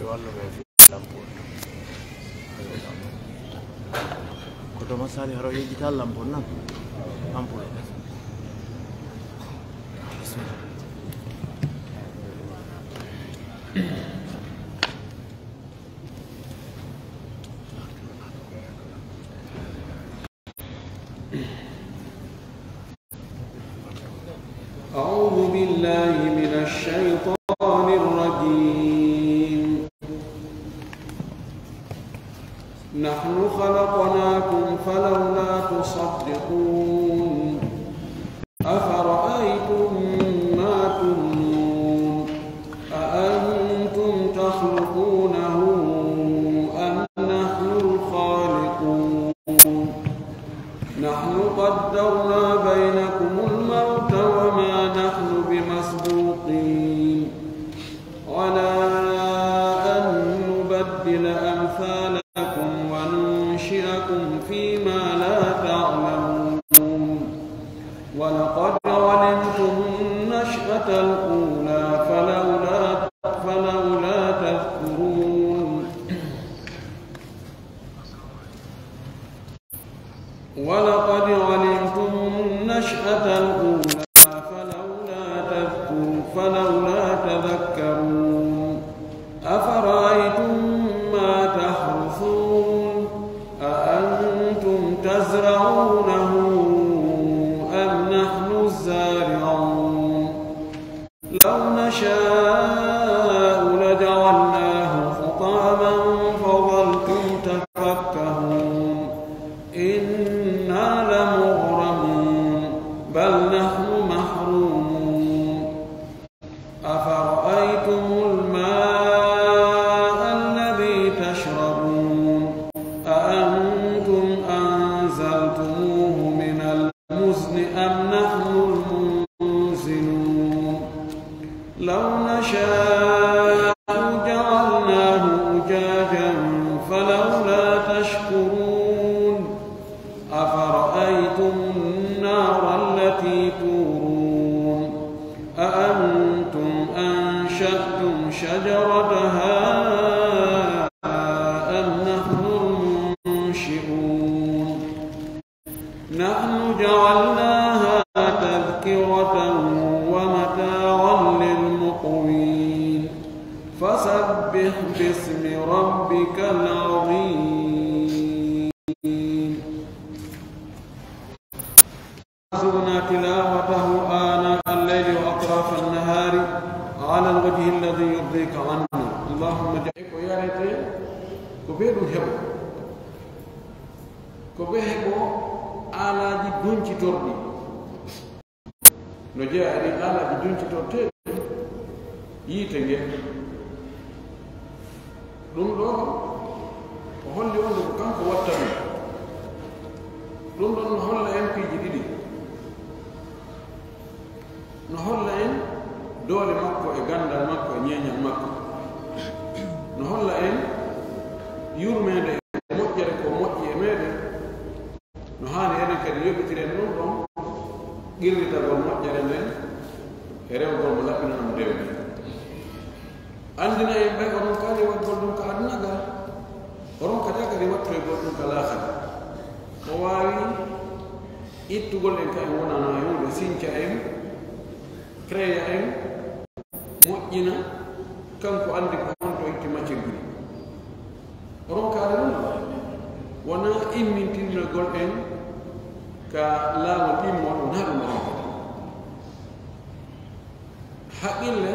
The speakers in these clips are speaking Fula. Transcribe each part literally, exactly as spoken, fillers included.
Wallo ɓe lampo. Ko to masali haro yejjita lampo nan. Lampo. أعوذ بالله من الشيطان الرجيم. نحن خلقناكم فلولا تصدقون. أفرأيتم ما تمنون. أأنتم تخلقونه أم نحن الخالقون؟ نحن قدرنا بينكم الموت وما نحن بمسبوقين على أن نبدل أمثالكم وننشئكم فيما لا تعلمون. ولقد علمتم النشأة الأولى فلولا، فلولا تذكرون. ولقد علمتم النشأة الأولى فلولا تذكر-، فلولا تذكرون. أفرأيتم ما تحرثون أأنتم تزرعونه أم نحن الزارعون؟ لو نشاء لجعلناه حطاما فظلتم تفكهون. إنا لمغرمون. بل نحن محرومون. أفرأيتم الماء الذي تشربون أأنتم أنزلتموه من المزن أم نحن المنزلون؟ لو نشاء جعلناه أجاجا فلولا تشكرون. أفرأيتم النار التي تورون أأنتم أنشأتم شجرتها أم نحن المنشئون؟ نحن جعلناها تذكرة ومتاعا للمقوين. فسبح باسم ربك العظيم. يحفظون تلاوته آناء الليل وأطراف النهار على الوجه الذي يرضيك عنا. اللهم اجعل. Ko yarete, ko ɓe ɗum heɓo. Ko ɓe heɓo aalaaji duñcitorɗi. No jeyaa e ɗin aalaaji duñcitorteeɗi yiite ngen. Ɗum ɗoo, o holli on ko kanko watta ɗum. Ɗum ɗon no holla en piiji ɗiɗi. No holla en doole makko e ganndal makko e ñeeñal makko. No holla en yurmeende e moƴƴere ko moƴƴi e meeɗen. No haani enen kadi yoɓitiren ɗum ɗon qirritagol moƴƴere nden e rewgol mo laɓɓinanamo dewle. Anndina en ɓay o ronkaali waɗgol ɗum ka aduna ga, o ronkata kadi wattoygol ɗum ka laakara. O waawi ittugol en ka en wonana e huunde, sinca en, créer en, moƴƴina, kanko anndi ko honto itti macirguli. O ronkaali ɗum wonaa immintinnogol en ka laawol ɗimmool, wonaa ɗum o ronkata. Haqqille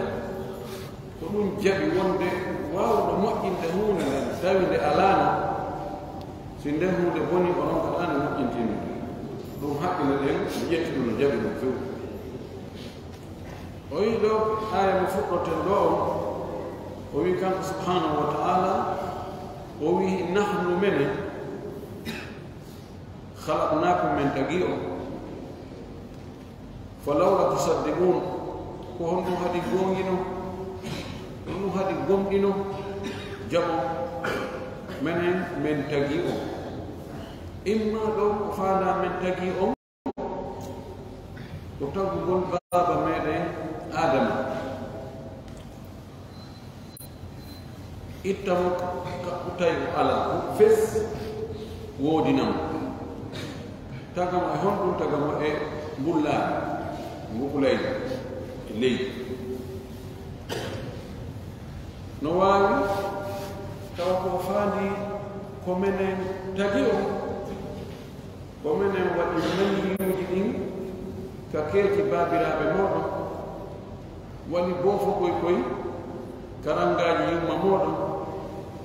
ko ɗum jaɓi wonde waawuɗo moƴƴinde huunde nden, tawi nde alaano, si nden huunde boni o ronkata nde moƴƴintinde. Ɗum haqqille ɗen o ƴetti ɗum, o jaɓi ɗum few. O wi'i ɗo, aaya mo fuɗɗorten ɗo on, o wi'i kanko subhanahu wa ta'ala, o wi'i, "Nahnu menen, khalaqnakum, men tagi on, fa lawla tusaddiqun, ko honɗum haɗi goonginon? Honɗum haɗi gomɗinon? Jaɓon, menen men tagi on." Imma ɗo ko faandaa men tagi on, ko tagugol baaba meɗen Aadama. Itta mo, kaɓɓu tawi o alaa, fes woodina mo. Taga mo e honɗum? Taga mo e mbullaari, mbuɓulaydi e leydi. No waawi tawa ko faandi ko menen tagi o, ko menen waɗi manyiyuuji ɗin ka keeci baabiraaɓe mooɗon, waɗi boofo koy koy ka rangaaji yumma mooɗon,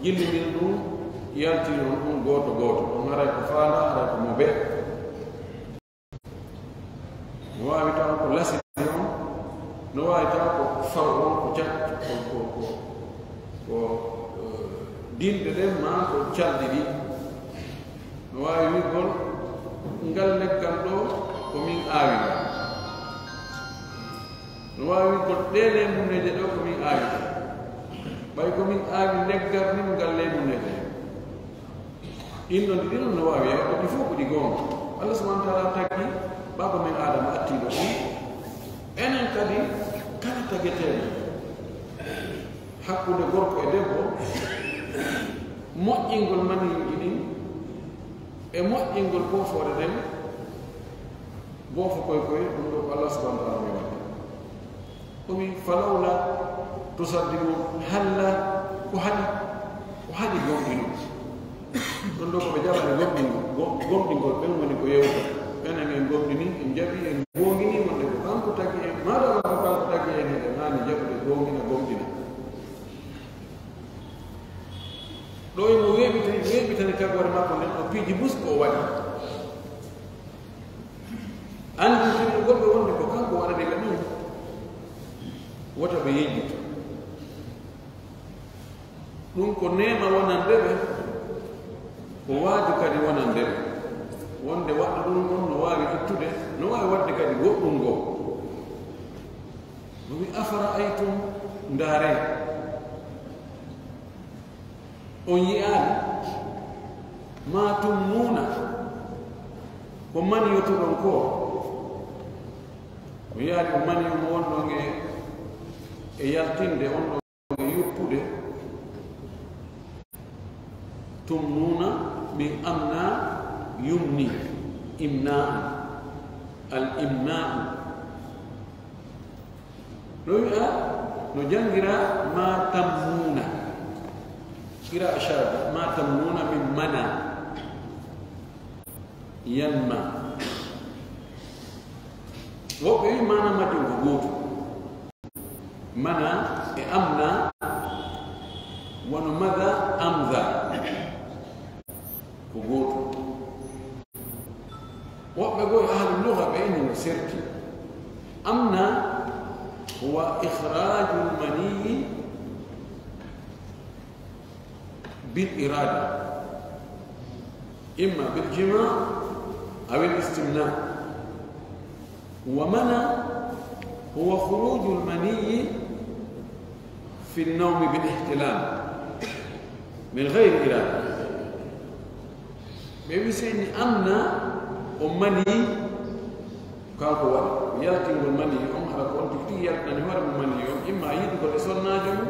jillindiri ɗum, yaltiri on ɗum gooto gooto. On haray ko faandaa, haray ko mo bee. No waawi taw ko lasiri on, no waawi taw ko faw on, ko cat-, ko, ko, ko, ko, eh, dinɗe ɗen maa ko calɗi ɗi. No waawi wi'gol, "Ngal leggal ɗoo ko min aawi ngal." No waawi wi'gol, "Ɗee leemunneeje ɗoo ko min aawi ɗe." Ɓay ko min aawi leggal min ngal leemunneeje. Ɗin ɗon ɗiɗi ɗon no waawi yawtude fof ko ɗi goonga. Allah subhanahu wa ta'ala tagi baaba men Aadama attiiɗo on. Enen kadi kala tageteeɗo hakkunde gorko e debbo, moƴƴingol maniyuuji ɗin e moƴƴingol boofoore ɗen, boofo koy koy, ɗum ɗo ko Allah subhanahu wa ta'ala waɗi. O wi, "Falawla tusaddiqun." Halla ko haɗi, ko haɗi gomɗino. Ɗum ɗo ko ɓe jaɓani gomɗingol, go-, gomɗingol ɓen woni ko yewta. Enen en gomɗini, en jaɓi, en goongini wonde ko kanko tagi en, maadaama ko kanko tagi en, eɗen haani jaɓude, goongina, gomɗina. Ɗo imo weeɓitani, weeɓitani tagoore makko nden, o piiji bus ko o waɗi. Anndintinde goɗɗo wonde ko kanko waɗani ɓe ɗum, wota ɓe yejjito. Ɗum ko neema wonande ɓe, ko waaju kadi wonande ɓe. Wonde waɗɗo ɗum ɗon no waawi ittude, no waawi waɗde kadi goɗɗum goo. O wi, "Afara'aytum," ndaaree. On yi'aali, "ma tumnuuna," ko maniyotoɗon ko. O yi'aali ko maniyo mo wonɗon e, e yaltinde, on ɗon e yoppude. Tumnuuna min amna yumni, imnaan, al imnaan. No wi'a, no janngiraa ma tamnuuna. Qira'a shadda, ma tamnuuna min mana. Yanma. Woɓɓe wi maana majjum ko gootum. Mana e amna wano mada, amda. Ko gootum. Woɓɓe goo e ahlu lugha ɓe inni no serti. Amna huwa ikhrajul maniyyi bil irada, imma bil jima aw al istimna. Wa mana huwa khurujul maniyyi fi nawmi bil ihtilam min ghayri irada. Ɓe wi seyni amna o mani, kanko waɗi yaltingol mani on, hara ko on tigi tigi yaltinani hoore mum mani on, imma yiɗugol e sonnaajo mum,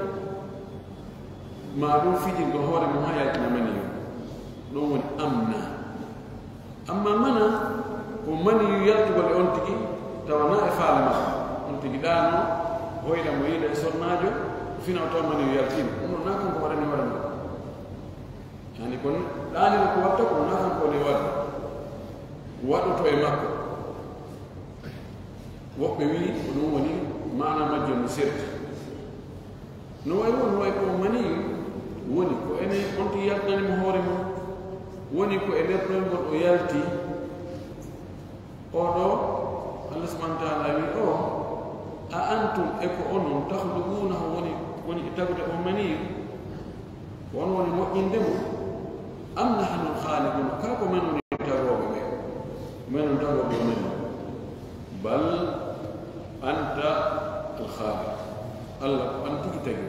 ma ɗum fijirgol hoore mum haa yaltina mani on. Ɗum woni amna. Amma mana ko mani yaltugol e on tigi, tawa na e faale makko. On tigi ɗaano, hoyɗa mo yiida e sonnaajo, fina o tawa mani yaltiima. Ɗum ɗon na kanko waɗani hoore makko. Yani ko ɗaanino ko watta ko, na kanko woni waɗa, waɗoto e makko. Woɓɓe wi'i ko ɗum woni maana majjum no serti. No wayi won, no wayi ko mani woni ko ene on tigi yaltinani mo hoore mum, woni ko e nder ɗoyngol o yalti. Oɗo, Allah subhanahu wa ta'ala wi o, "A antum, e ko onon, takhluqunahu, woni, woni e tagude on maniyu? Ko on woni moƴƴinde mo? Am nahnul khaliqun, kaa ko men woni tagooɓe ɓe? Men woni tagooɓe on en? Bal anta al khaliq." Allah ko an tigi tagi.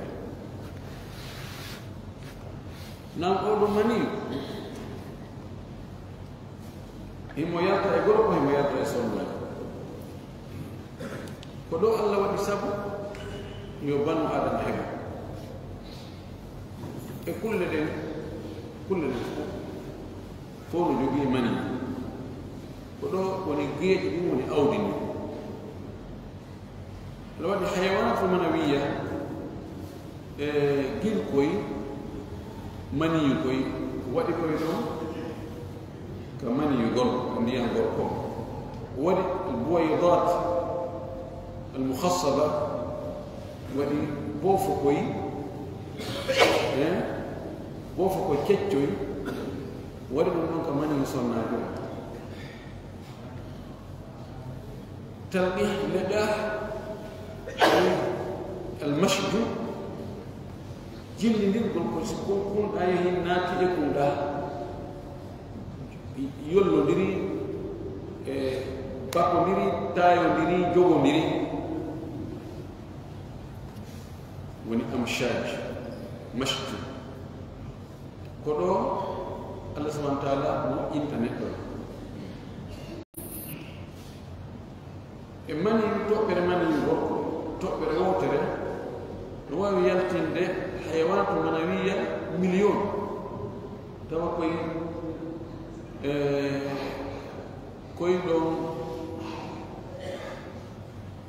Nam oɗo maniyu, himo yalta e gorko, himo yalta e sonnaajo. Ko ɗo Allah waɗi sabu yo banu Adama heɓu. E kulle ɗen, kulle ɗen fof, fof no jogii mani. Ko ɗo woni geeƴi, ɗum woni awdi ndi. Aɗa waɗi hayawaanatul manawiya, e gilkoy, maniyu koy, waɗi koy ɗon ka maniyu gorko, ka ndiyan gorko. Waɗi buwaydat al mukhassaba, waɗi boofo koy, eh, boofo koy keccoy, waɗi ɗum ɗon ka maniyu sonnaajo. Talqih, neɗɗa, al mashju, jillindirgol ko si kon kunɗa yahi naati e kunɗa, yollondiri, e bakondiri, taayondiri, jogondiri, woni amshaj, mashju. Ko ɗo Allah subhanahu wa ta'ala moƴƴinta neɗɗo. E maniyu, toɓɓere maniyu gorko, toɓɓere wootere, no waawi yaltinde hayawaatu manawiya miliyon. Tawa koye, e, koye ɗon,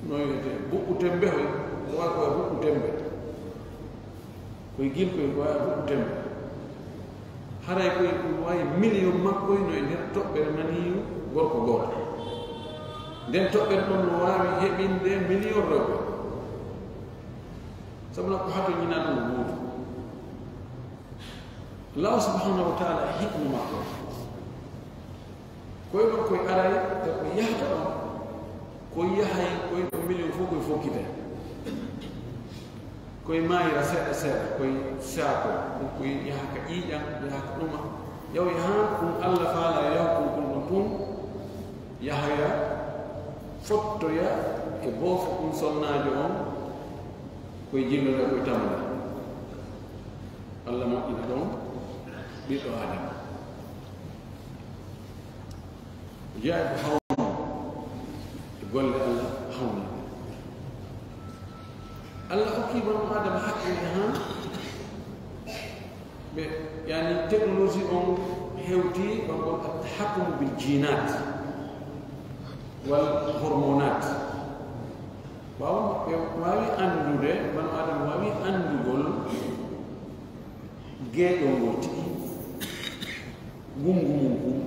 no wiyetee, buɓɓu tembe hoy, no waawi koye buɓɓu tembe. Koye gilkoy ko waawi huɓɓude mo. Haray koye ɗum waawi miliyon makkoy no e nder toɓɓere maniyu gorko gooto. Nden toɓɓere ɗon no waawi heɓinde miliyon rewɓe. Sabu no ko hato ñinaa ɗum buutu. Allahu subhanahu wa ta'ala e hikma makko. Koye ɗon koye aray, e ko yahata ɗon, koye yahay, koye ɗon miliyon fof koye fokkitay. Koye maayira seeɗa seeɗa, koye saako, ɗum koye yaha ka ƴiiƴan, yaha ka ɗuma. Yahoya haa ɗum Allah faala yo yahu kon, kon ɗon tun, yahoya fottoya e boofo ɗum sonnaajo on, koye jilloda, koye tamada. Allah moƴƴina ɗon ɓiɗɗo Aadama. Jeyaa ko hawni e golle Allah hawni. Allah hokki banu Aadama haqqille haa ɓe, yani, technologie on hewti on, on at-tahakkumu bil jinat wal hormonat. Ɓaawo ɓe waawi anndude, banu Aadama waawi anndugol geeƴol ngol tigi. Ngungu mun kun.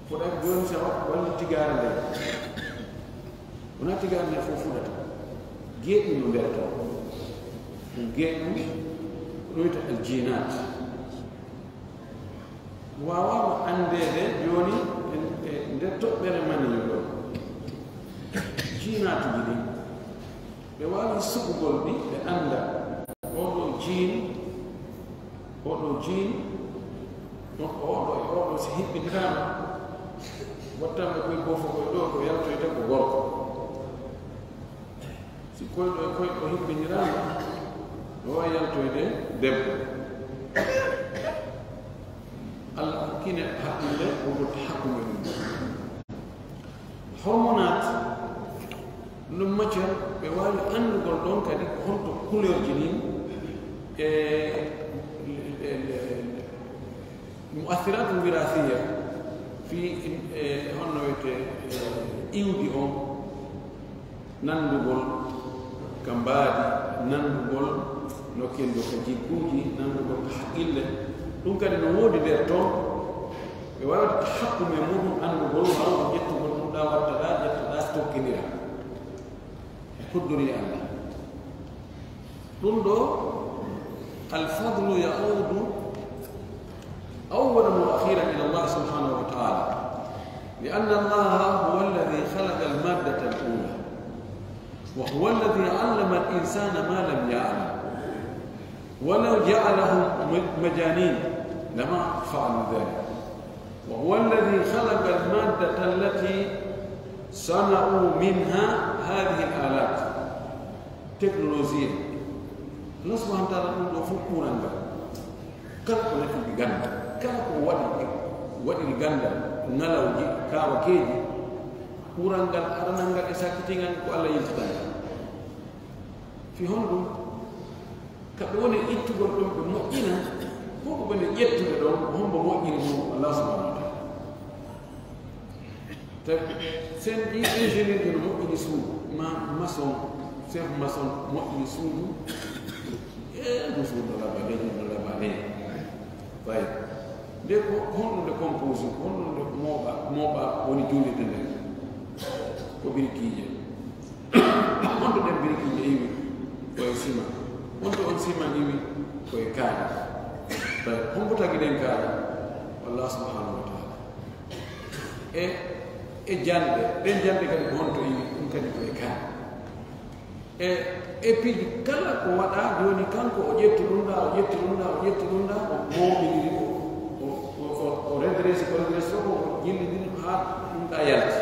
Fuɗa jooni si a wa-, walli tigaare nden. Wonaa tigaare nden fof fuɗata. Geeƴu no nder ton. Ɗum geeƴu, ɗum wiyata aljinaat. Waawaama anndeede jooni e, e nder toɓɓere maniyu ɗon. Jinaatuji ɗin. Ɓe waawi suɓugol ɗi, ɓe annda. Oɗo jiin, oɗo jiin, ɗon oɗo e oɗo si hiɓɓindiraama, wattanɓe koye boofo koye ɗo, ko yaltoyta ko gorko. Si koyɗo e koyɗo hiɓɓindiraama, no waawi yaltoyde debbo. Allah hokkine haqqille, ko gotti hakkunde ɗum. Hormonat, ɗum matière, ɓe waawi anndugol ɗon kadi ko honto couleurji ɗin e, e, e, e mu'athiratul wirasiya fi, e, honno wiyetee, e, iwdi on, nanndugol ka mbaadi, nanndugol no kendo ka jikkuuji, nanndugol ka haqqille. Ɗum kadi no woodi nder ton. Ɓe waawata tahakkumu e muɗum, anndugol, waawude ƴettugol ɗum ɗa, watta ɗa, ƴetta ɗa, tokkindira. E kudduri Allah. Ɗum ɗo, al-fadlu ya'udu awwalan wa akhiran ila Allah subhanahu wa ta'ala. لأن الله هو الذي خلق المادة الأولى، وهو الذي علم الإنسان ما لم يعلم. ولو جعلهم م-، مجانين لما فعلوا ذلك. وهو الذي خلق المادة التي صنعوا منها هذه الآلات. Technologie. Allah subhanahu wa ta'ala ɗum ɗo fof kuural ngal. Kala ko nafi ganda, kala ko waɗi, waɗiri ganda, ŋalawji, kaawakeeji, kuural ngal aranal ngal e sakkitingal ko Allah yiltitangal. Fi honɗum? Kamɓe woni ittugol ɗum ɓe moƴƴina, ko ko woni ƴettude ɗon, ko hombo moƴƴini ɗum? Allah subhanahu wa ta'ala. Tawi sen ɗi ingénieur ji no moƴƴini suudu, ma maçon, chef maçon moƴƴini suudu, e ndu suudu no laba de, ndu no laba de. Ɓay. Nde ko honɗum nde composé, ko honɗum nde mooɓa, mooɓa woni juulirde nden? Ko birikiije. Honto ɗen birikiije iwi? Ko e sima. Honto on sima iwi? Ko e kaali. Ɓay, hombo tagi ɗen kaali? Allah subhanahu wa ta'ala. E, e janɗe, ɗen janɗe kadi ko honto iwi? Ɗum kadi ko e kaali. E, e piiji kala ko waɗa jooni, kanko o ƴetti ɗum ɗa, o ƴetti ɗum ɗa, o ƴetti ɗum ɗa, o mooɓindiri, o, o, o, o, o redresse, o redresse, o, o jillindiri haa ɗum ɗa yalti.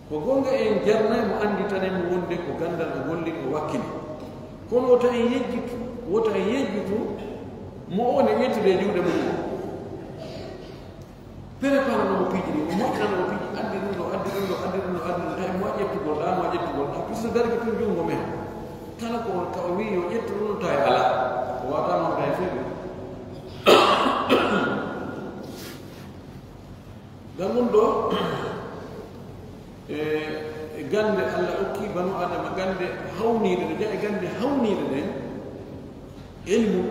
Ko goonga en jarnay mo, annditanen mo wonde ko ganndal o golli, o wakkili. Kono wota en yejjitu, wota en yejjitu mo o ne ƴettude e juuɗe mum o. Préparano mo piiji ɗi, o moƴƴinano mo piiji, addi ɗum ɗo, addi ɗum ɗo, addi ɗum ɗo, addi ɗum ɗo, tawi mo ƴettugol ɗa, mo ƴettugol ɗa, puisque darki tun junngo men. Kala ko ka o wi'i yo ƴettu ɗum ɗo, tawi alaa. O waawata noon tawi fii ɗum. Ngal ɗum ɗo, e, e gannde Allah okki banu Adama, gannde hawniiɗe ɗe, ja e gannde hawniiɗe ɗen, ilmu,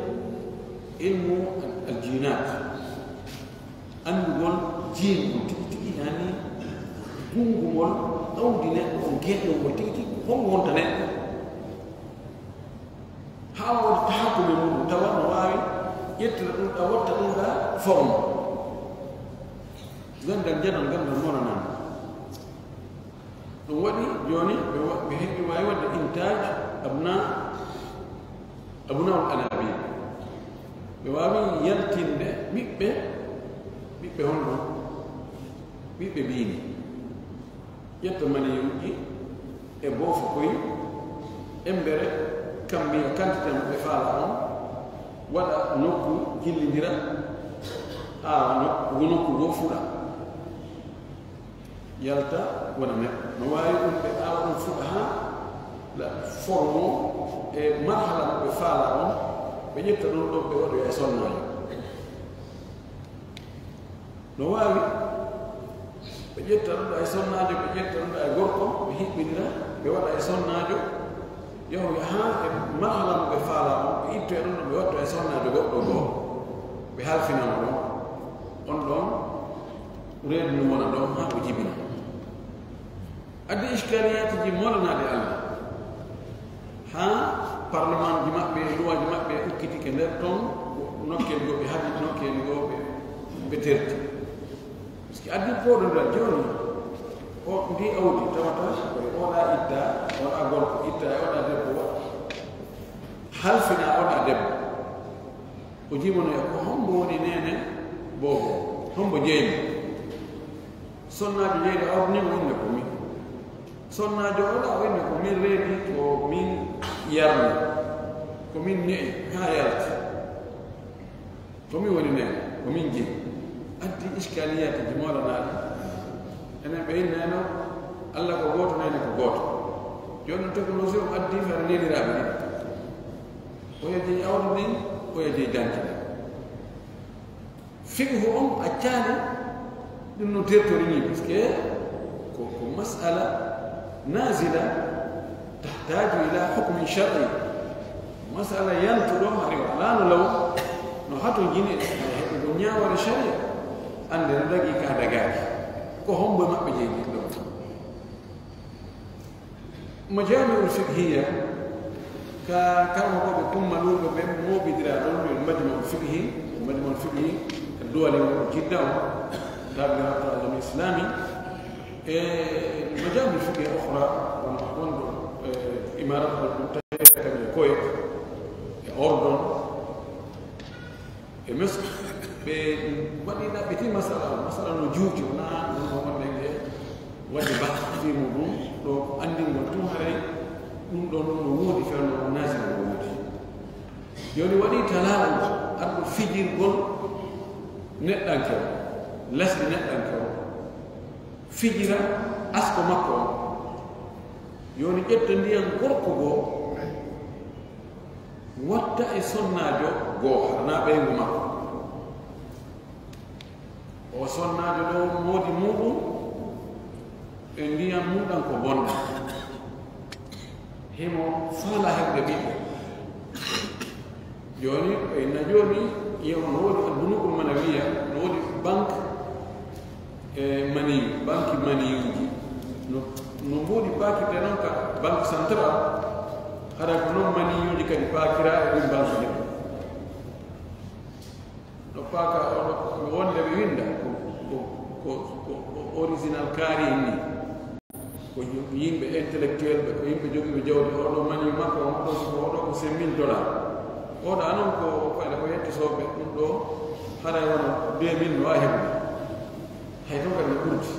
ilmu al-, al-jinat, anndugol jiin on tigi tigi, yani gunngugol awdi neɗɗo on, geɗɗo ngol tigi tigi, hol wonta neɗɗo? Haa waɗa tahakkumi muɗum, tawa no waawi ƴettira ɗum ɗa, watta ɗum ɗa forme. Ganndal njanal, ganndal monanal. Ɗum waɗi jooni ɓe wa-, ɓe heɓi waawi waɗde intaaj abna, abnaul anabil. Ɓe waawi yaltinde ɓiɓɓe, ɓiɓɓe honɗo? Ɓiɓɓe biini. Ƴetta maniyuuji e boofo koy, embere, kammiya, quantité mo ɓe faala on, waɗa nokku, jillindira, haa nokku, nokku goo fuɗa. Yalta wona neɗɗo. No waawi ɗum ɓe aawa ɗum fuɗa haa la forme o e marhala mo ɓe faala on, ɓe ƴetta ɗum ɗon ɓe waɗoya e sonnaajo. No waawi, ɓe ƴetta ɗum ɗa e sonnaajo, ɓe ƴetta ɗum ɗa e gorko, ɓe hiɓɓinira, ɓe waɗa e sonnaajo, yahoya haa e marhala mo ɓe faala on, ɓe ittoya ɗum ɗo, ɓe watta e sonnaajo goɗɗo goo, ɓe halfina mo ɗon. On ɗon reedu no wona ɗon haa o jibina. Addi iskaliyaatiji molanaaɗi Allah. Haa parlementji maɓɓe, luwaaji maɓɓe ukkitike nder ton, nokkeeli goo ɓe haɓi, nokkeeli goo ɓe, ɓe terti. Parce que addi pooɗondiral jooni, o, ndi awdi tawata ko e oɗa itta, oɗa gorko itta, e oɗa debbo waɗa. Halfina oɗa debbo. O jibinoya ko hombo woni neene boobo, hombo jeymi. Sonnaajo jeyɗo awdi ni o inni ko min. Sonnaajo oɗa o inni ko min reedi, ko min yarni, ko min ne'i haa yalti. Ko min woni neene, ko min jeyi. Addi iskaliyaatiji molanaaɗi. Enen ɓe innayno Allah ko gooto, neene ko gooto. Jooni noon technologie on addi fare neliraaɓe ɗiɗi. Oya jeyi awdi ndin, oya jeyi danki ɗin. Fiqhu on accaali ɗum no tertori ni, parce que ko, ko mas'ala nazila tahtaju ila hukmin shar'i. Mas'ala yantuɗo hari o alaano law, no hato jini e heɓugo ñaawore sharia. Annde no dagi ka dagaaki. Ko hombo e maɓɓe jeyi ɗum ɗon? Majami'ul fiqhiyya, ka karamokooɓe kummaluuɓe ɓe mooɓidira ɗon, yo majma'ul fiqhi, majma'ul fiqhi, ka duwali o jidda o, taabiraatu alam islami, e majami'ul fiqhi ukhra, won, won ɗo, e imarat ɗo ɗum tawi kam e Koyet, e Ordon, e Misr, ɓe waɗi ɗaɓɓiti masala, masala no juuti, wona ɗum ɗo wonde nge waɗi batte fii muɗum, ɗo ko anndingol tun haray ɗum ɗon no woodi, fewndo on naatira no woodi. Jooni waɗi talaaɓe arɗo fijirgol neɗɗanke o, lesdi neɗɗanke o, fijira asko makko on. Jooni ƴetta ndiyan gorko goo, Watta e sonnaajo gooto, na ɓeyngu makko. O sonnaajo ɗo moodi muuɗum e ndiyam muuɗam ko bonɗam. Himo faala heɓde ɓiɓɓe. Jooni, ɓe inna jooni, yo no woodi albunukul manawiya, no woodi banque, e maniyu, banque maniyuuji. No, no mboodi paakirde noon ka banque centrale, hara ko noon maniyuuji kadi paakira e ɗum banque ɗin. No paaka oɗo, wonde ɓe winda ko, ko, ko, ko, ko original kaari en ni. Ko yimɓe intellectuel ɓe, ko yimɓe jogiiɓe jawdi. Oɗo mani makko on ɗo, ko oɗo ko cinq mille dollars. Oɗo anon ko fayda ko yetti soɓe ɗum ɗo, haray wona deux mille no waawi heɓude. Hay ɗum kadi no ɓurdi.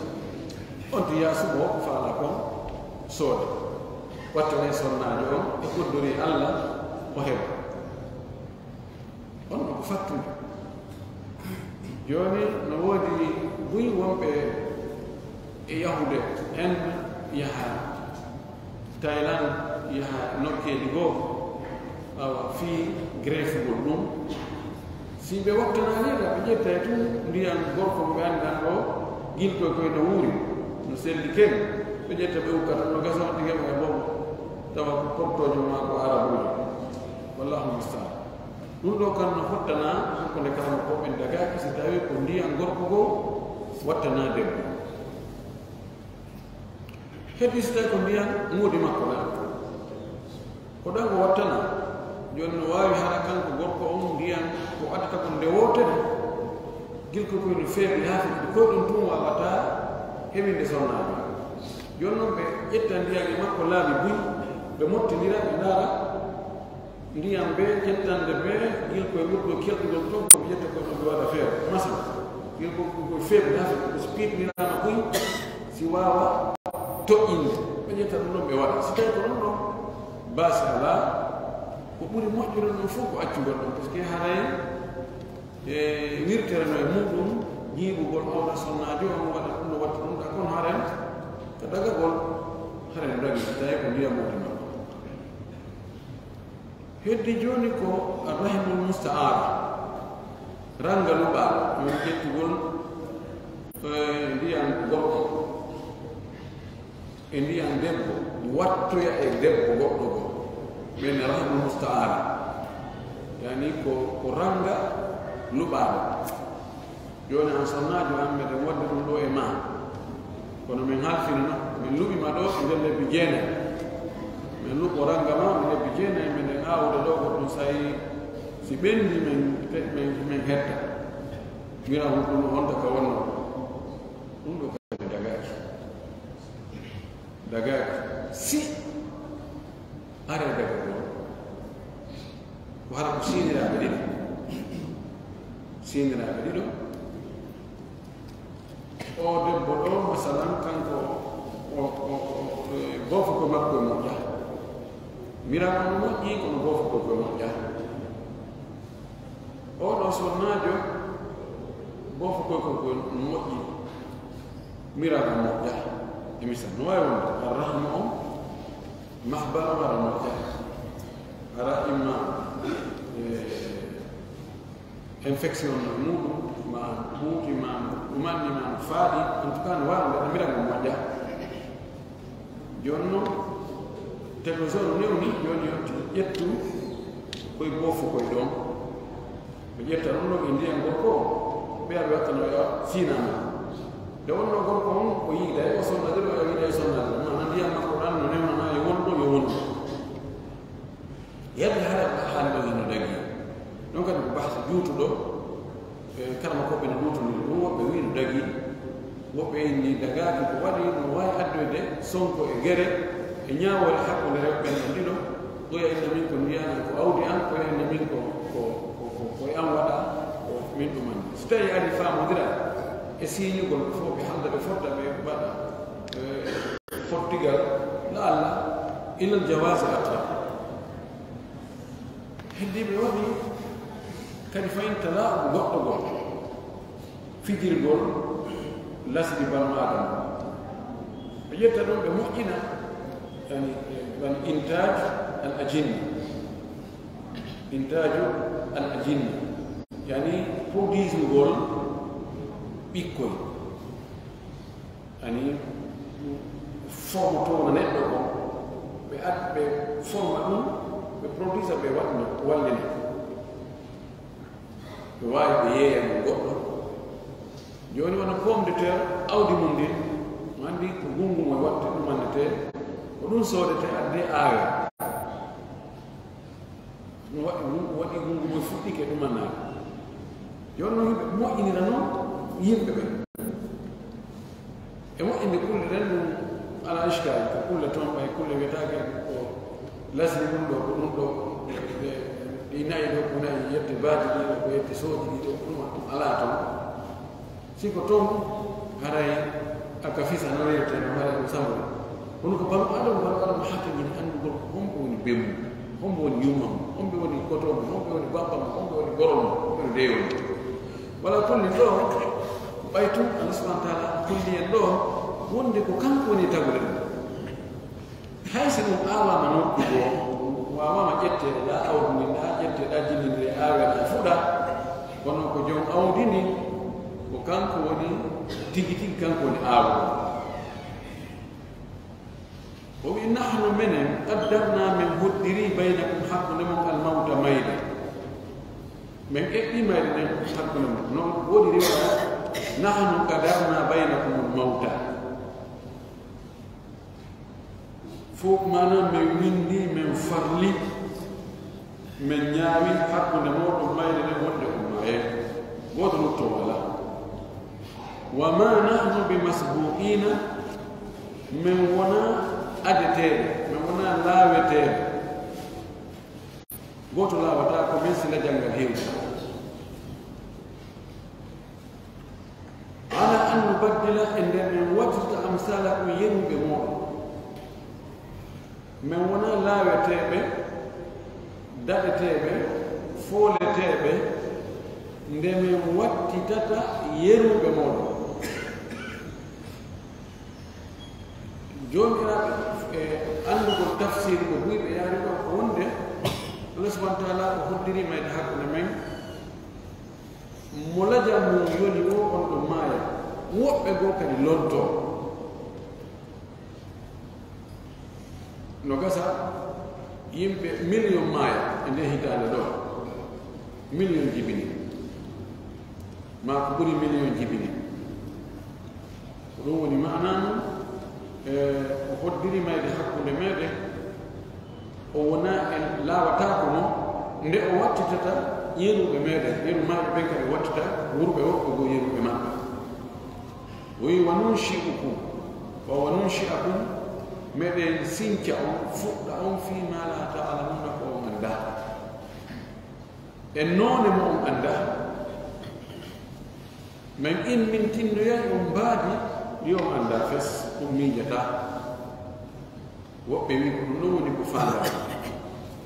On ti yaa suɓo ko faala kon sooda. Watta ɓen sonnaajo on e koddori Alla o heɓa. On no ko fattude. Jooni no woodi buy wonɓe e yahude en yaha Thailand, yaha nokkeeji goo, awa fii greffugol ɗum. Si ɓe wattanaali la, ɓe ƴettay tun ndiyan gorko mo ɓe anndan ɗo, gilkoy koy no wuuri, no selli ken. Ɓe ƴetta ɓe ukka tan, no gasa on tigi e bomo, tawa ko portoojo maa ko arabuujo. Wallahu musta'an. Ɗum ɗo kan no fottana, ko nde kala ko ɓen dagaaki, si tawi ko ndiyan gorko goo wattana debbo. Heddi si tawi ko ndiyan moodi makko ɗan. Ko ɗan o wattana. Jooni no waawi hara kanko gorko on ndiyan ko addata ko nde wootere. Gilko koy no feebi haa fiti koy ɗum tun waawata heɓinde sonnaajo. Jooni noon ɓe ƴetta ndiyan e makko laabi buy, ɓe mottinira, ɓe ndaara. Ndiyam bee ƴettande bee gilkoy ɓurɗo kelɗugol toon, ko ɓe ƴetta koy ɗo ɓe waɗa feere. Masal, gilkoy ko feere, haa ko so piiɗniraama buy, si waawa toƴƴinde. Ɓe ƴetta ɗum ɗon ɓe waɗa. Si tawi ko ɗum ɗon baasi alaa, ko ɓuri moƴƴude ɗum fof ko accugol ɗum, parce que haray e wirtere no e muɗum, jiiɓugol awra sonnaajo on waɗa ɗum no watta ɗum ɗa, kono haray ka dagagol, haray no dagi, si tawi ko ndiyam woni makko. Heddi jooni ko arrahimul musta'ara, rannga luɓaaɗo, ɗum ƴettugol, eh, ndiyan gorko e ndiyan debbo, wattoya e debbo goɗɗo goo. Ɓen rahimul musta'ara, yani ko, ko rannga luɓaaɗo. Jooni an sonnaajo an, meɗen waɗde ɗum ɗo e maa. Kono min halfinino, min luɓi ma ɗo e nder lebbi jeenay. Min luɓo rannga ma, min lebbi jeenay, meɗen aawude ɗo ko ɗum sa'i, si ɓendi min, min, min hedda. Mira ɗum honta ka wonno. Ɗum ɗo kadi dagaaki. Dagaaki. Si Hare daga ɗon, ko hara ko siiniraaɓe ɗiɗo. Siiniraaɓe ɗiɗo. O debbo ɗo, masalan, kanko o, o, o, o, e boofo ko makko e moƴƴa. Mira ko no moƴƴi, kono boofo ko ko moƴƴa. Oɗo sonnaajo, boofo ko ko ko moƴƴi. Mira ko moƴƴa. E misal, no waawi wonde, arrahma on, Mahbal wara moƴƴa. Hara imma, eh, infection no muɗum, ma ɓuuki, ma ɗumanni, ma faaɗi. En tout cas, no waawi waɗa mira mo moƴƴa. Jooni noon, technologie no newni, jooni yo ƴettu koye boofo koye ɗon. Ɓe ƴetta ɗum ɗon e ndiyan gorko o, ɓe ari wattano yo siinama. Nde wonno gorko on, o yiiday o sonnade ɗo, o yiiday sonnade ɗo. Maana ndiyan makko ɗan no newnana yo won ɗo, yo won ɗo. Yadde hara haali ɗo hino dagi. Ɗon kadi ko bahsa juutuɗo, e, kala mo ko ɓe no ɗuutoniri ɗum, woɓɓe wii no dagi, woɓɓe inni dagaaki, ko waɗi no waawi addoyde sonko e gere, e ñaawoore hakkunde rewɓe ɓen ɗon ɗiɗo, oya inna min ko ndiyan an, ko awdi an, oya inna min ko, ko, ko, ko, ko e an waɗa, ko min ɗumanni. So tawi ari faamodira e siiñugol ko fof, ɓe halda, ɓe fotta, ɓe waɗa, e, fottigal, la Allah, ilal jawaasi aqrab. Heddi ɓe waɗi kadi fayin talaaku goɗɗo goo, fijirgol lasdi banu Aadama. Ɓe ƴetta ɗum, ɓe moƴƴina, yani, yani intaaj al ajinna. Intaaju al ajinna, yani produisugol ɓikkoy, yani formotono neɗɗo ko ɓe ad ɓe forma ɗum, ɓe produisa, ɓe waɗno wallina, ɓe waawi ɓe yeeya ɗum goɗɗo. Jooni wano pomme de terre, awdi mum ndin, mo anndi ko gunngu mo watte ɗumannetee, ko ɗum soodetee adde aawe. Ɗum waɗi ɗum waɗi gunngu mo fuɗɗike ɗumannaade. Jooni noon yimɓe moƴƴinira noon yimɓe ɓe. E moƴƴinde kulle ɗen ɗum alaa iskaali, ko kulle toon ɓay kulle wiyetaake ko lasli ɗum ɗo, ko ɗum ɗo, ɗi nayi ɗo, ko nayi yette baaji ɗi ɗo, ko yette sooji ɗi ɗo, ko ɗum ɗum alaa toon. Si ko toon, haray aka fisa no rewte no haray ɗum sabori. Kono ko banu Adama, banu Adama hakkilini anndugol ko homɓe woni bemmu, homɓe woni yumma mum, homɓe woni koto mum, homɓe woni bampa mum, homɓe woni goro mum, homɓe woni deyo mum. Wala kulli ɗo, ɓay tun Allah subhanahu wa taala kulli en ɗo, wonde ko kanko woni tagude ɗum. Hay si ɗum aawaama nokku goo, waawama ƴetteede ɗa awdi ndin, ɗa ƴettee ɗa jillindire aawe ɗa fuɗa, kono ko joom awdi ndin, ko kanko woni tigi tigi, kanko woni aawo. O wi nahnu menen qaddarna, men hoddiri baynakum hakkunde mon almawta mayde, men eɓɓi mayde nden hakkunde mon. Non woodi riwaya nahnu qadarna baynakum almawta. Fof maanaam men winndi, men farli, men ñaawi hakkunde mooɗon mayde nden wonde on maayay. Gooto lutto wala. Wa ma nahnu bi masbuqina, men wona adeteeɓe, men wona laaweteeɓe. Gooto laawataa ko men sila janngal heewta. Ala an nubaddila, e nder men wattirta amsalakum yeruɓe mooɗon. Men wona laaweteeɓe, daɗeteeɓe, fooleteeɓe, nde men wattitata yeruɓe mooɗon. Joomiraaɓe e anndugol tafsir ko buy ɓe yaari ɗo ko wonde Allah subhanahu wa taala ko hoddiri mayde hakkunde men. Mo lajal mum yoni o, on ɗo maaya. Woɓɓe goo kadi lontoo. No gasa yimɓe miliyon maaya e nde hitaande ɗo. Miliyon jibini. Maa ko ɓuri miliyon jibini. Ko ɗum woni maanaa mum, e, o hoddiri mayde hakkunde meeɗen. O wonaa en laawataako mo, nde o wattitata yeruɓe meeɗen, yeru maayɓe ɓen kadi wattita wurɓe woɓɓe goo yeruɓe maɓɓe. O wi, "Wa nunshi'ukum, wa, wa nunshi'akum, meɗen sinca on, fuɗɗa on, fii maa laa ta'lamuuna, ko on anndaa." E noone mo on anndaa. Men immintinnoyay on mbaadi, yo on anndaa fes, on miijataa. Woɓɓe wi ko ɗum ɗon woni ko faandaa.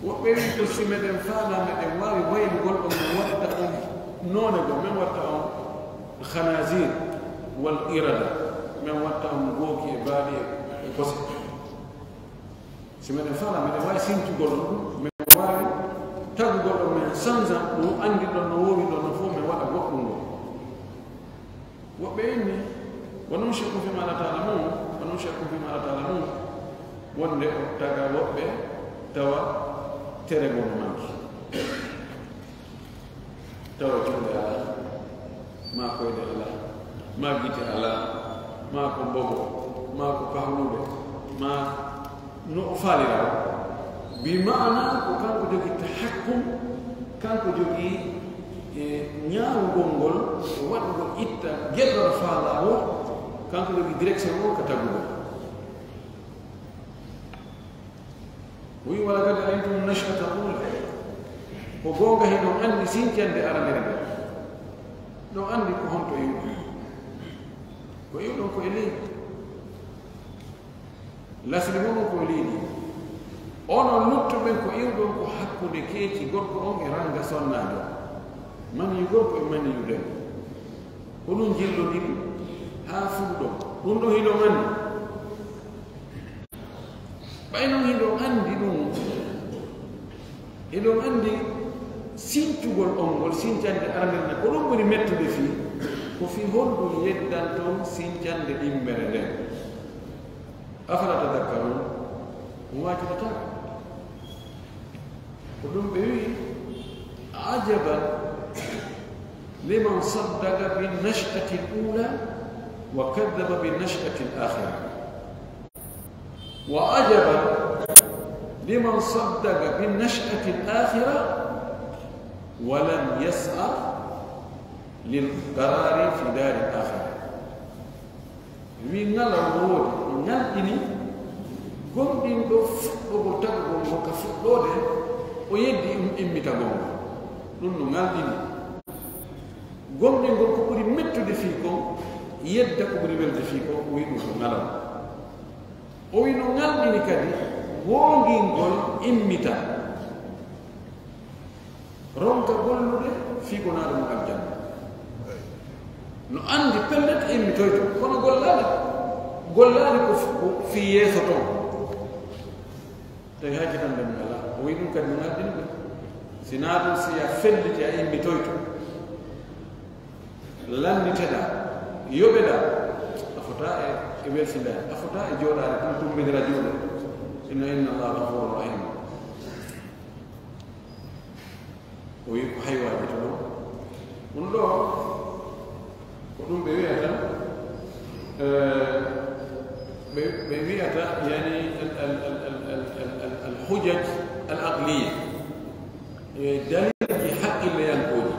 Woɓɓe wi ko si meɗen faandaa, meɗen waawi waylugol on, men watta on noone goo, men watta on khanazir wal qirada, men watta on gooki e baali e, e kose. Si meɗen faala, meɗen waawi sincugol on ɗum, men waawi tagugol on, men sansa ɗum, anndi ɗon no woowi ɗon no fof, men waɗa goɗɗum ɗon. Woɓɓe inni, "Wa nunshi'ukum fii maa laa ta'lamuun, wa nunshi'ukum fii maa laa ta'lamuun." Wonde o taga woɓɓe tawa tere goo no manki. Tawa juuɗe alaa, maa koyɗe alaa, maa gite alaa, maa ko mbogo, maa ko pahluɗe, maa no o faalira o. Bi maana ko kanko jogii tahakkum, kanko jogii, e, ñaawugol ngol, e waɗugol itta geɗe ɗo faalaa o, kanko jogii direction o ka tagugol. O wi, "Wa laqad alimtum nash'ata al-ula." Ko goonga, hiɗon anndi sincande aranere nden. Ɗon anndi ko honto iwɗon. Ko iwɗon ko e leydi. Lasli mon ko e leydi. Onon luttuɓe ko iwɗon ko hakkunde keeci gorko on e ranga sonnaajo. Maniyu gorko e maniyu debbo. Ko ɗum jillondiri haa fuɗɗon. Ɗum ɗo hiɗon anndi. Ɓay non hiɗon anndi ɗum, hiɗon anndi Sincugol on ngol, sincande aranere nden, ko ɗum ɓuri mettude fii, ko fii honɗum yeddanton sincande ɗimmere nden? Afala tadhakkarun? On waajidataako. Ko ɗum ɓe wi'i, ajaban liman saddaqa bin nash'ati al-ula wa kadhaba bin nash'ati al-akhira. Wa ajaban liman saddaqa bin nash'ati al-akhira wa lam yas'a lil qarari fi dari al-akhira. Wi ŋalal no woodi, ŋalɗini gomɗinɗo fuɗɗogol tagugol ngol ka fuɗɗoode, o yeddi um immitagol ngol. Ɗum no ŋalɗini. Gomɗingol ko ɓuri mettude fii kon, yedda ko ɓuri welde fii kon, o wi'i ɗum ko ŋalal. O wi'i no ŋalɗini kadi goongingol immita. Ronka gollude fii ko naata mo aljanna. No anndi pellet immitoyto, kono gollaali, gollaali ko f-, ko fii yeeso ton. Tawi hay kitande mum alaa. O wi'i ɗum kadi no ŋalɗini ɗum. Si naa ɗum, si a felliti, a immitoyto, lanniteɗaa, yoɓeɗaa, a fotaa e, e welsindaade, a fotaa e jooɗaade ɗum, tummbindira juuɗe. Inna, inna Allaha ghafurur rahim. O wi'i ko haywaaji to ɗon. Ɗum ɗo, ko ɗum ɓe wi'ata, eh, ɓe, ɓe wi'ata, yani, al, al, al hujaj al aqliya. E dalilji haqqilleyankooji.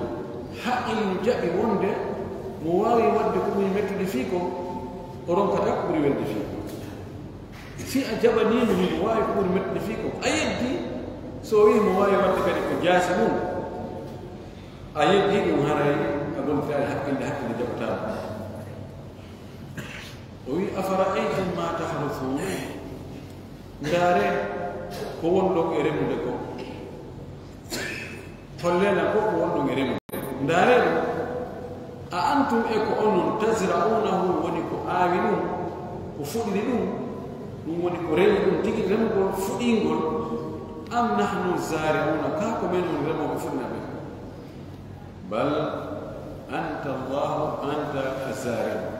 Haqqil no jaɓi wonde mo waawi waɗde ko ɓuri mettude fii kon, o ronkata ko ɓuri welde fii kon. Si a jaɓaniimo, himo waawi ko ɓuri mettude fii kon, a yeddi, so o wi'i mo waawi waɗde kadi ko jaasi mum, a yeddi ɗum, haray a gollitaali haqqille, haqqille jaɓataama. O wi'i, "Afara'aytum ma tahruthun?" Ndaaree ko wonɗon e remude kon. Hollee lan ko ko wonɗon e remude. Ndaaree ɗum. "A antum, e ko onon, tazra'unahu, woni ko aawi ɗum, ko fuɗiri ɗum, ɗum woni ko remi ɗum tigi, remugol fuɗingol, am nahnu zari'una, kaa ko men woni remooɓe fuɗinaaɓe?" Bal anta Allahu, anta az-zari'.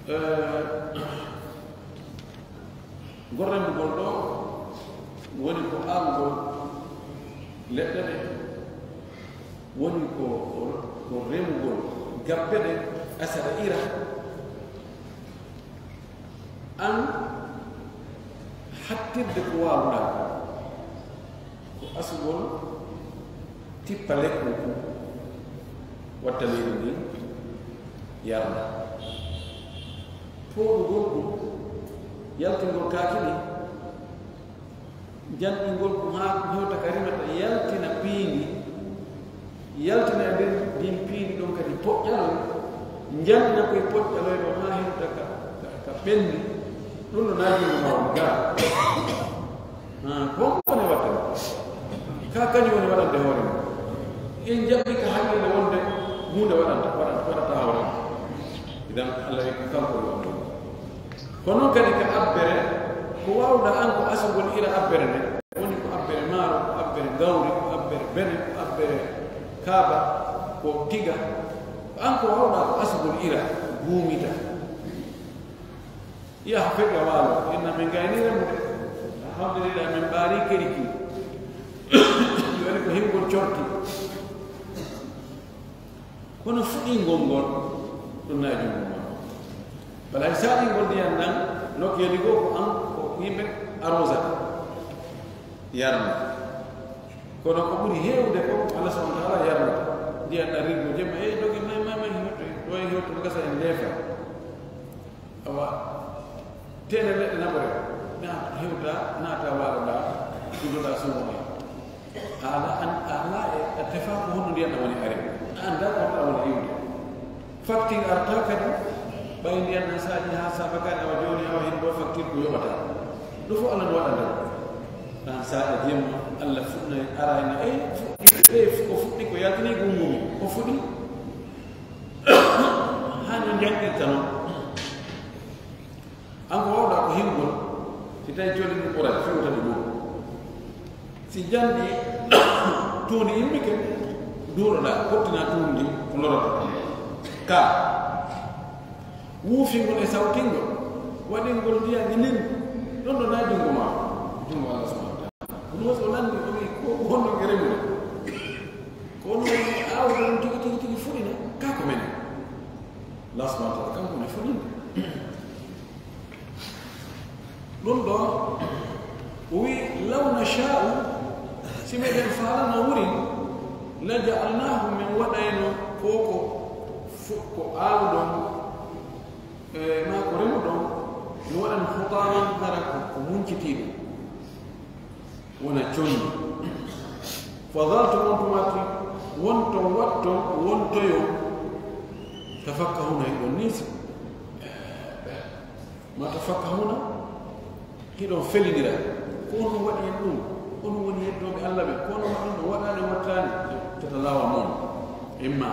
Eh, ngol remugol ɗo woni ko aawugol leɗɗe ɗe, woni ko, ko remugol gabbe ɗe, asada, ira. An hattirde ko waawuɗaa ko, ko asugol tippa lekkol kun, watta leydi ndin yarna. Fooɗugol kun, yaltingol kaaki ɗin, janɗingol kun haa hewta ka rimata, yaltina piindi, yaltina e nder ndin piindi ɗon kadi poƴƴaloy, njanna koye poƴƴaloy ɗon haa hewta ka, ka, ka ɓenndi. Ɗum no naajingo ma woni gaa. Ah, ko honko woni waɗde ɗum? Ka kañum woni waɗande hoore mum. En jaɓɓi ka haqqille wonde huunde waɗanta, waɗanta, waɗata hoore mum. Idan Allah wi ko kanko woni ɗum. Ko noon kadi ka abbere, ko waawɗaa an ko asugol ira abbere nde, woni ko abbere maaro, ko abbere gawri, ko abbere bene, ko abbere kaaba, ko tiga. Ko an ko waawɗaa ko asugol ira, guumita. Yaha feƴƴa waalo, inna min gayni remude. Alhamdulillah, min ɓaari keriki. Woni ko himgol corti. Kono fuɗingol ngol, ɗum na e junngo ma. Bala hay saɗingol ndiyan nan, nok yedi goo ko an, ko yimɓe arrosata, yarna. Kono ko ɓuri heewde ko Allah subhanahu wa ta'ala yarnata. Ndiyan ɗan rirgo jemma, e dogi may, may, may, hewto, ɗo e hewto, gasa en ndeefa. Awa, teene leɗɗe naɓore, na hewta, naata waalo ɗa, ɗuɗoɗa suumo ma. Haala an, haala e, a tefa ko honno ndiyan ɗan woni are. A annda ko honno ɗan woni iwde. Facture arta kadi, ɓay ndiyan ɗan saaji haa saabakaani awa jooni awa hen ɗo facture ko yoɓata. Ɗo fof Allah no waɗa nder. Ɗan saaɗa jemma, Allah fuɗna arayna, e fuɗɗi, e ko fuɗɗi ko yaltini ko umumi. Ko fuɗi. Haa no njanɗirta noon. An ko waawɗaa ko hingol, si tawi jolli ɗum ɓuray, fewtani ɗum. Si janɗi, Tuundi immike, duuroɗaa, pottinaa tuundi ndi, ko lorata ɗum. Ka wuufingol e sawtingol, waɗingol ndiyam e nin, ɗon ɗo naa junngo maa, junngo Allah subhanahu wa ta'ala. Ɗum waɗi o lanndi, o wi'i, ko honno nge remude? Ko honno woni aawde ɗum tigi, tigi, tigi fuɗina? Ka ko menen. Allah subhanahu wa ta'ala, kanko woni fuɗinde. Ɗum ɗo, o wi'i, "Law nasha'u, si meɗen faalano wuri, la ja'alnahu, min waɗayno ko, ko fu-, ko aawɗon, e, maa ko remuɗon, mi waɗan hutaaman, hara ko, ko muncitiiɗo, wona conndi. Fa zaltum," on tumati, wonto watton, wontoyo, "tafakkahuna," hiɗon niisi. Ma tafakkahuna, hiɗon felindira. Ko onon waɗi en ɗum? Onon woni yeddooɓe Allah ɓe. Ko onon waɗi ɗum, waɗaani, wattaani? Tatalawamuna. Imma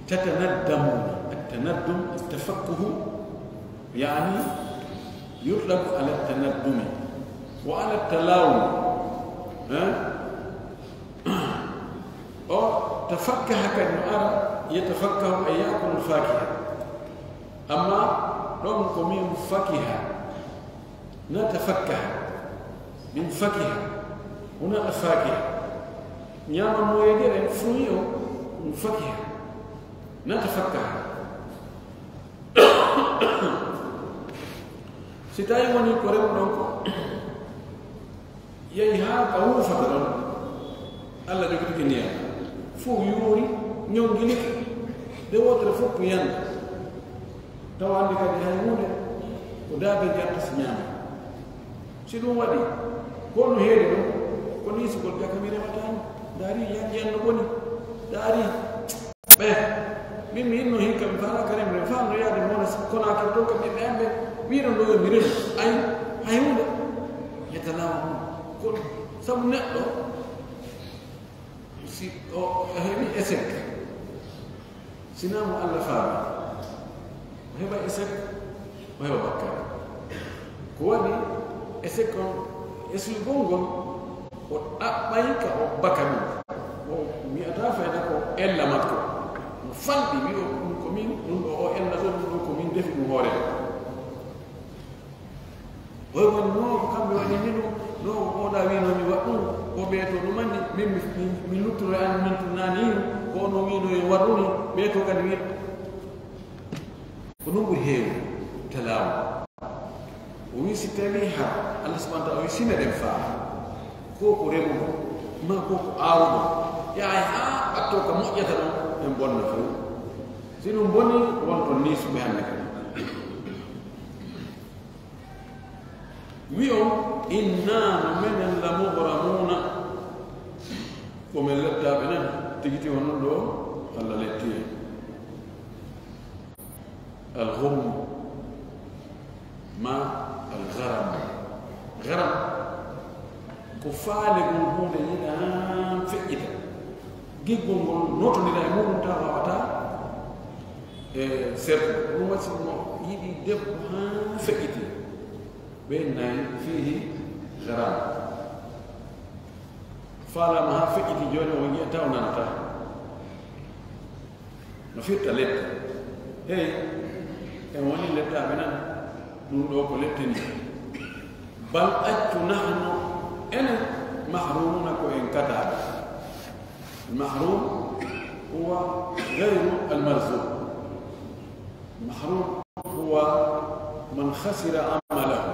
tatanaddamuna. At-tanaddum, at-tafakkuhu, yani, yutlabu ala tanaddumi wa ala talawum. Eh? O tafakkaha kadi no ara, yatafakkahu ay yakulu fakiha. Amma ɗon ko min fakiha, na tafakkaha, min fakiha, huna fakiha. Ñaama moyeje ɗen, fruit o, ɗum fakiha, na tafakkaha. Si tawi woni ko remɗon ko, yehi haa ka wuufata ɗon, Allah jogitike ndiyam, fof yoori, ñonngilike, nde wootere fof ko yande. Tawa anndi kadi hay huunde ko daabe njarta si ñaama. Si ɗum waɗi, ko no heedi ɗum, ko niisugol ƴaka mi remataani. Ndaari, yanji an no boni. Ndaari, ɓe, min mi inno hin kam, mi faala ka remre, mi faala no yaade mi wona Konaakiri ɗon ka ɓiɓɓe am ɓe. Wiino ɗo yo mi remu. Ay, hay huunde. Yetta laamu mum. Ko sabu neɗɗo, si o heɓi échec, sinaa mo Allah faami, o heɓa échec, o heɓa bakkaat. Ko waɗi échec on, esugol ngol, o ɗaɓɓay ka o baka ɗum. O wi'ata fayda ko ella makko. Mo fanɗi, wi'o ɗum ko min, ɗum ɗo o ella ɗo, ɗum ɗo ko min defi ɗum hoore. Oy woni, no ko kamɓe waɗi ni ɗum, no ko oɗa wino mi waɗ ɗum, ko ɓee to ɗum anndi, min mi, mi, mi luttoro e an, min tun naani ɗum, ko ono wino yo waɗ ɗum, ɓee to kadi wi-, ko ɗum ɓuri heewde talaamu. O wi si tawi ha Allah subhanahu wa ta'ala o wi si meɗen faama, ko ko remuɗo, ma ko ko aawuɗo, yahay ha ɓatto ka moƴƴata ɗon, en bonna fof. Si ɗum boni, wonto niisuɓe hannde kadi. Wi'on, inna no menen la mughramuuna, ko men lettaaɓe nan, tigi tigi hono ɗo Allah letti en. Al ghurm ma al gharam. Gharam ko faalegol huunde yiɗaa feƴƴita. Giggol ngol notondira e muɗum ta waawata e sertude. Ɗum waɗi si mo yiɗi debbo haa feƴƴiti. Ɓe nayi fiihi garaama. Faalaama haa feƴƴiti jooni, o yiya taw nanata. No firta lette. Hey, en woni lettaaɓe nan. Ɗum ɗo ko lette ni. Bal accu nahnu enen mahrumuna ko en kataaɓe. Mahrum huwa gayru al marzuk. Mahrum huwa man khasira amalahu.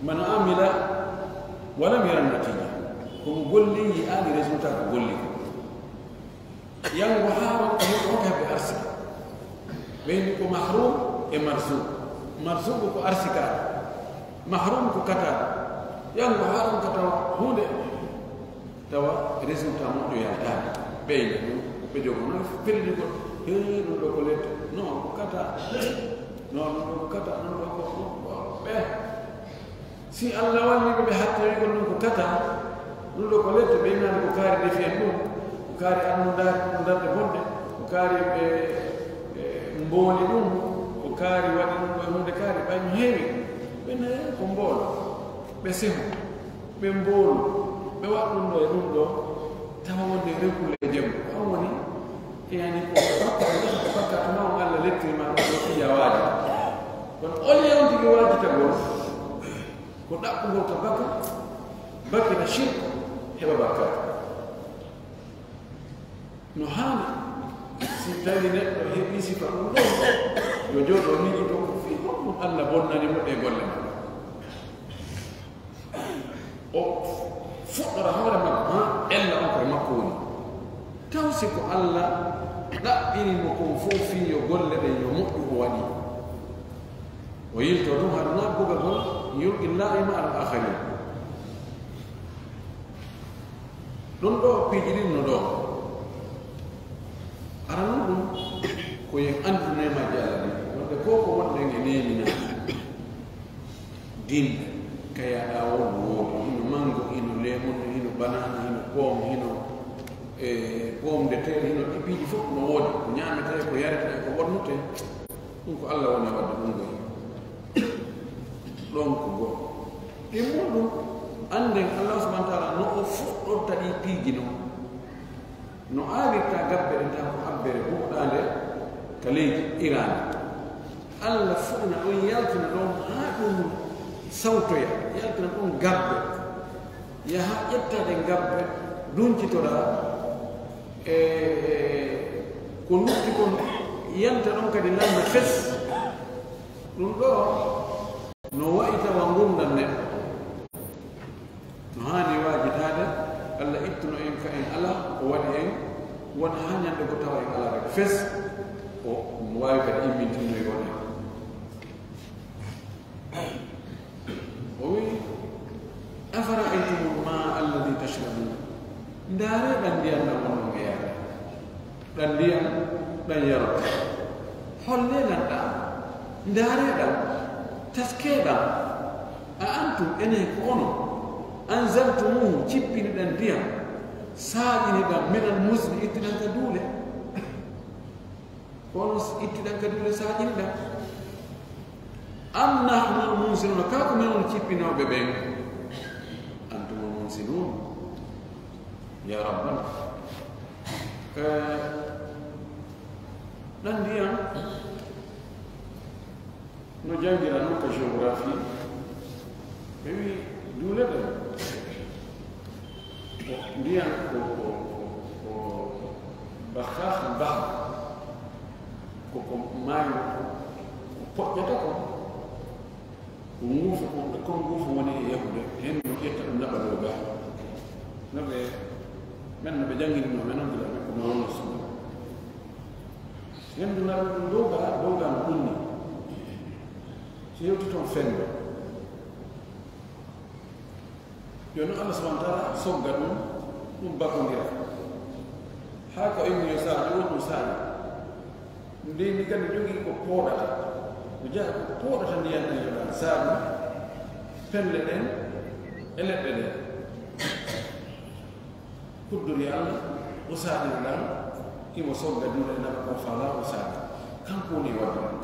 Man amila wa lam yara natija. Ko mo golli yi'aani résultat ko golli ko. Yango haa wonta heɓ-, wonta heɓde arsika. Ɓeyni ko mahrum e marzuk. Marzuk ko arsika. Mahrum ko kata. Yango haa ɗon ka tawa huunde, tawa résultat moƴƴo yaltaani. Ɓeyde ɗum, ɓe jogo noon pellugol, "Hee, ɗum ɗo ko lette." Non, ko kata. Non, ɗum ɗo ko kata, ɗum ɗo ko, ko, ko ɓe. Si Allah walli ɓe, ɓe hatti wi kon ɗum ko kata, ɗum ɗo ko lette, ɓe inaani ko kaari defi en ɗum, ko kaari arno ndaar-, darde bonde, ko kaari ɓe, ɓe mbooli ɗum, ko kaari waɗi ɗum ɗo e huunde kaari, ɓay no heewi. Ɓe nayi ko mboolo, ɓe seho, ɓe mboolu, ɓe waɗ ɗum ɗo e ɗum ɗo. Tawa wonde rew kulle jemma, on woni, yani, ko bakka, ko bakka, ko bakka, tuma on Allah lettirma ɗum ɗo fija waaji. Kono oliyawtigi waajitagol, ko ɗaɓɓugol ka baka, bakira shirk, heɓa bakka. No haani, si tawi neɗɗo heɓi sifa ɗum ɗon, yo jooɗo miijo to ko fii honɗum Allah bonnani mo ɗe golle makko. O fuɗɗora hoore makko, ha, ella on koye makko woni. Taw si ko Allah ɗaɓɓiri mo kon fof fii yo golle ɗen yo moƴƴu o waɗi. O yilto ɗum haɗa na bugagol yulqi laa'ima al akharin. Ɗum ɗo piiji ɗin no ɗo. Ara non ɗum ko yen anndu neemaaji Allah ɗin. Wonde ko ko wonɗen e neemina. Din, kayaɗa won no woodi. Hino mango, hino lemon, hino banana, hino pomme, hino, eh, pomme de terre, hino ɗi piiji fof no woodi. Ko ñaametee, ko yaretee, ko wonnutee. Ɗum ko Allah woni e waɗde ɗum ɗo. Ɗon ko goo. E muɗum, annden Allah subhanahu wa ta'ala no o fuɗɗorta ɗi piiji non. No aawirta gabbe ɗen tan ko abbere huɓɗaande ka leydi iraande. Allah fuɗɗina ɗon, yaltina ɗon haa ɗum sawtoya, yaltina ɗum gabbe. Yaha ƴetta ɗen gabbe, duncitoɗa e ko lutti kon, yanta ɗon kadi lannda fes. Ɗum ɗo no wayi tawa ngurndan neɗɗo. No haani waajitaade, Allah ittuno en ka en alaa, o waɗi en won haa ñande go tawa en alaa rek fes, o waawi kadi immintinnoygol en. O wi'i, "Afara'aytumul maa alladhi tashrabun?" Ndaaree ɗan ndiyan ɗan wonɗon e yarde. Ɗan ndiyan ɗan yaroton. Hollee lan ɗan. Ndaaree ɗan. Taskee ɗan. A antum, enen ko onon. Anzaltumuhu, cippiniɗan ndiyan. Saaƴiniɗan minal muzni, ittiɗan ka duule. Ko onon ittiɗan ka duule saaƴiniɗan. Am nahnul munzilun, kaa ko minen woni cippinooɓe ɓen. Antumul munzilun. Ya Rabbana. Eh, ɗan ndiyan no janngiraa non ka géographie, ɓe wi'i duule ɗen ko ndiyan ko, ko, ko, ko bakhakh bahr, ko, ko maayo ko poƴƴata ko, ko nguufo, ko, ko nguufo woni e yahude, henndu ƴetta ɗum naɓa dow gaa. No ɓe, men no ɓe jannginirnoo men on gila ɓe ko noon no sunna. Henndu naɓa ɗum dow gaa, dow gaa no ɗum ni. Si hewti toon fenndu. Jooni noon Allah subhanahu wa ta'ala sogga ɗum, ɗum bakondira. Haa ko inni yo saaƴe, woni ɗum saaƴe. Ndeen ndi kadi jogii ko pooɗata. Ko jeyaa ko pooɗata ndiyan ɗan yo ɗan saaƴe, pelle ɗen e leɗɗe ɗen. Kuddori Allah, o saaƴina ɗan, imo sogga duule ɗan ko fala o saaƴa. Kanko woni e waɗde ɗum.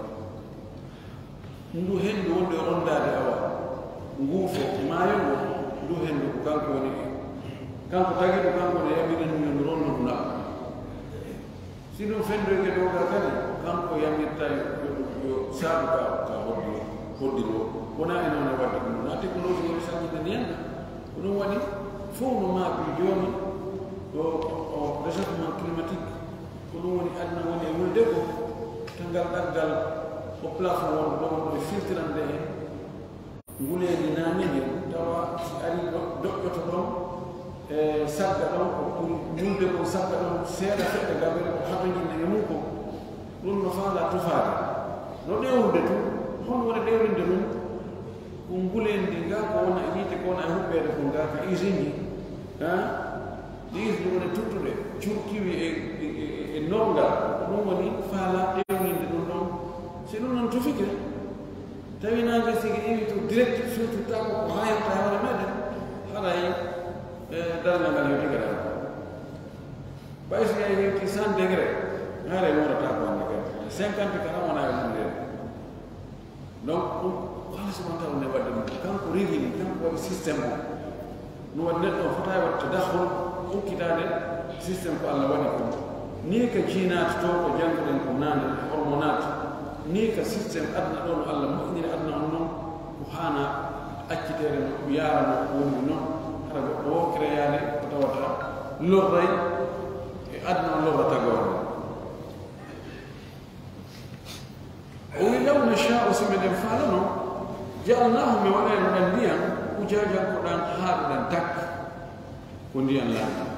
Ndu henndu wonde rondaade awa nguufo maayo ngo, ndu henndu ko kanko woni, kanko tagi ɗum, kanko ne yamira ndu yo ndu rondu ndu naɓa. Si ɗum fenndoyke dow gaa kadi, kanko yamirta yo, yo, yo saabu ka, ka hoddi, hoddi ɗo. Wonaa e noon e waɗde ɗum. Na technologie woni sañinde ndiyan na. Ko ɗum waɗi fof no maaɓi jooni ko, o réchauffement climatique. Ko ɗum woni aduna woni e wulde ko, ka ngal ɗaggal o plafond wonɗo ɗo, wonɗo e filtrande en. Nguleendi naange ngen, tawa si ari do-, doƴƴoto ɗon, e sagga ɗon, ko ɓuri wulde kon sagga ɗon, seeɗa seɗɗa gabere ko hatojinna e mum kon. Ɗum no faala tufaade. No ɗeewrude tun, hono woni ɗeewrinde ɗum? Ko nguleendi nga ko wona e yiite, ko wona e huɓɓeede kon nga ka usine ji, ha? Ɗi usine ɗum woni tuttuɗe, curkiwi e, e, e, e norngal. Ko ɗum woni faala ɗeewninde ɗum ɗon. Si ɗum non tufike, tawi naange sigi iwi to direct, firtitta ko ko hayanta e hoore meɗen, haray, e, darngal ngal yo digaɗa. Ɓay so yahi hewti cent degré, haray wuurata ko hannde kadi. Cinquante kala wona e mum ndeen. Donc, ɗum, Allah subhanahu wa ta'ala ne waɗde ɗum. Kanko rigi ɗum, kanko waɗi système o. No waɗi neɗɗo o fota e waɗde tadakhul, ukkitaade système ko Allah waɗi ko. Nii ka jiinaat to ko jannguɗen ko naane, hormonaat. Nii ka système aduna ɗo no Allah moƴƴiniri aduna on non, ko haana acciteede no, yaara no woni non. Hara goɗɗo o créaade ko tawata lorray e aduna on, lorra tagoore. O wi, "Law nasha'u, si meɗen faalano, ja'alnahu, mi waɗayno ɗan ndiyan, ujaajan, ko ɗan haaɗuɗan tak, ko ndiyan laaɓɗan,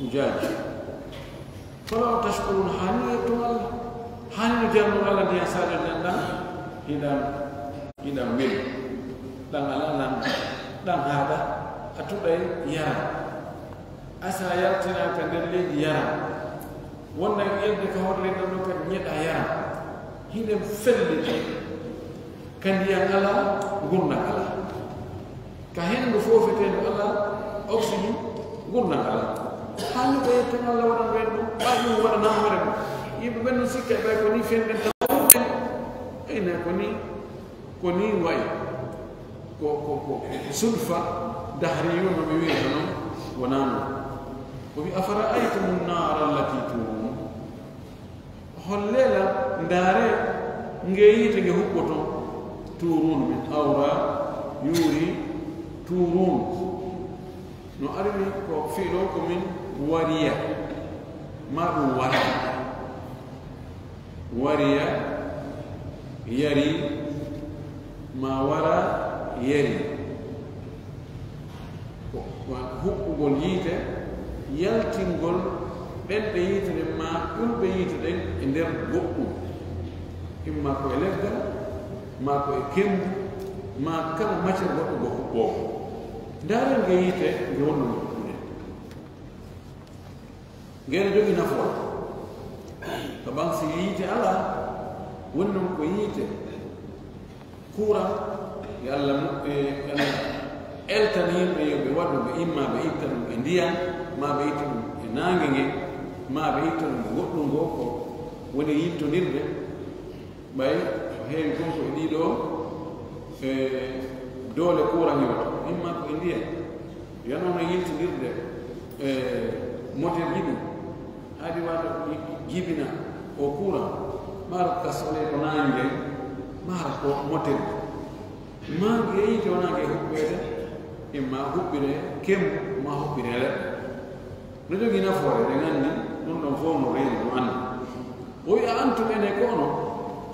ujaaj. Fala tashkurun, haani no yetton Allah, haani no jarnon Allah ndiyan saɗen ɗan, ɗan hiɗan, hiɗan weli, ɗan alaa lan, ɗan haaɗa, a tuɗay yara." Asa yaltinaaka nder leydi yara. Wonnan ƴelde ka hoore leydi ɗon kadi ñeɗa yara. Hiɗen felliti ka ndiyan alaa, ngurndan alaa. Ka henndu foofeteendu alaa, oxygène, ngurndan alaa. Haa ni ko yetten Allah waɗan ɓen ɗum, ɓay ɗum waɗanaa hoore ɗum. Yimɓe ɓen no sikka ɓay ko ni fenɗen taw. Ey, ne ko ni. Ko nii wayi. Ko, ko, ko, ko sulfa dahriyun no ɓe wi'ata non, wonaa non. O wi, "Afara'aytumun naara allati turun." Hollee lan, ndaaree ngee yiite nge huɓɓoton. Turun min awra, yuri, turun. No ari ni ko fi'lo ko min wariya. Ma ɗum wara. Wariya, yari, ma wara, yari. Ko, ko huɓɓugol yiite, yaltingol ɓenɗe yiite ɗen, ma ƴulɓe yiite ɗen e nder goɗɗum. Imma ko e leggal, ma ko e kembu, ma kala matière goɗɗo go huɓɓoowo. Ndaaren nge yiite nge wonno no huɓɓude. Ngeen jogii nafoore. Ka ɓan si yiite alaa, woni non ko yiite, courant, yo Allah mo-, e, yo Allah eltan yimɓe yo ɓe waɗu, ɓe imma ɓe itta ɗum e ndiyan, ma ɓe itta ɗum e naange nge, ma ɓe itta ɗum e goɗɗum ngoo ko woni yiltondirde. Ɓay ko heewi kon ko e ɗii ɗoo, e, doole courant iwata, imma ko e ndiyan. Yo non no yiltondirde, e, moteur ji ɗin. Haadi waɗa jibina o courant, maaro ka solee ko naange ngen, maaro ko moteur. Ma nge yiite wonaa nge huɓɓeede, imma huɓɓire kembu, ma huɓɓire leɗɗe. No jogii nafoore, ɗen anndi, ɗum ɗon fof no reeni, no anndi. O wi'a, "Antum, enen ko onon,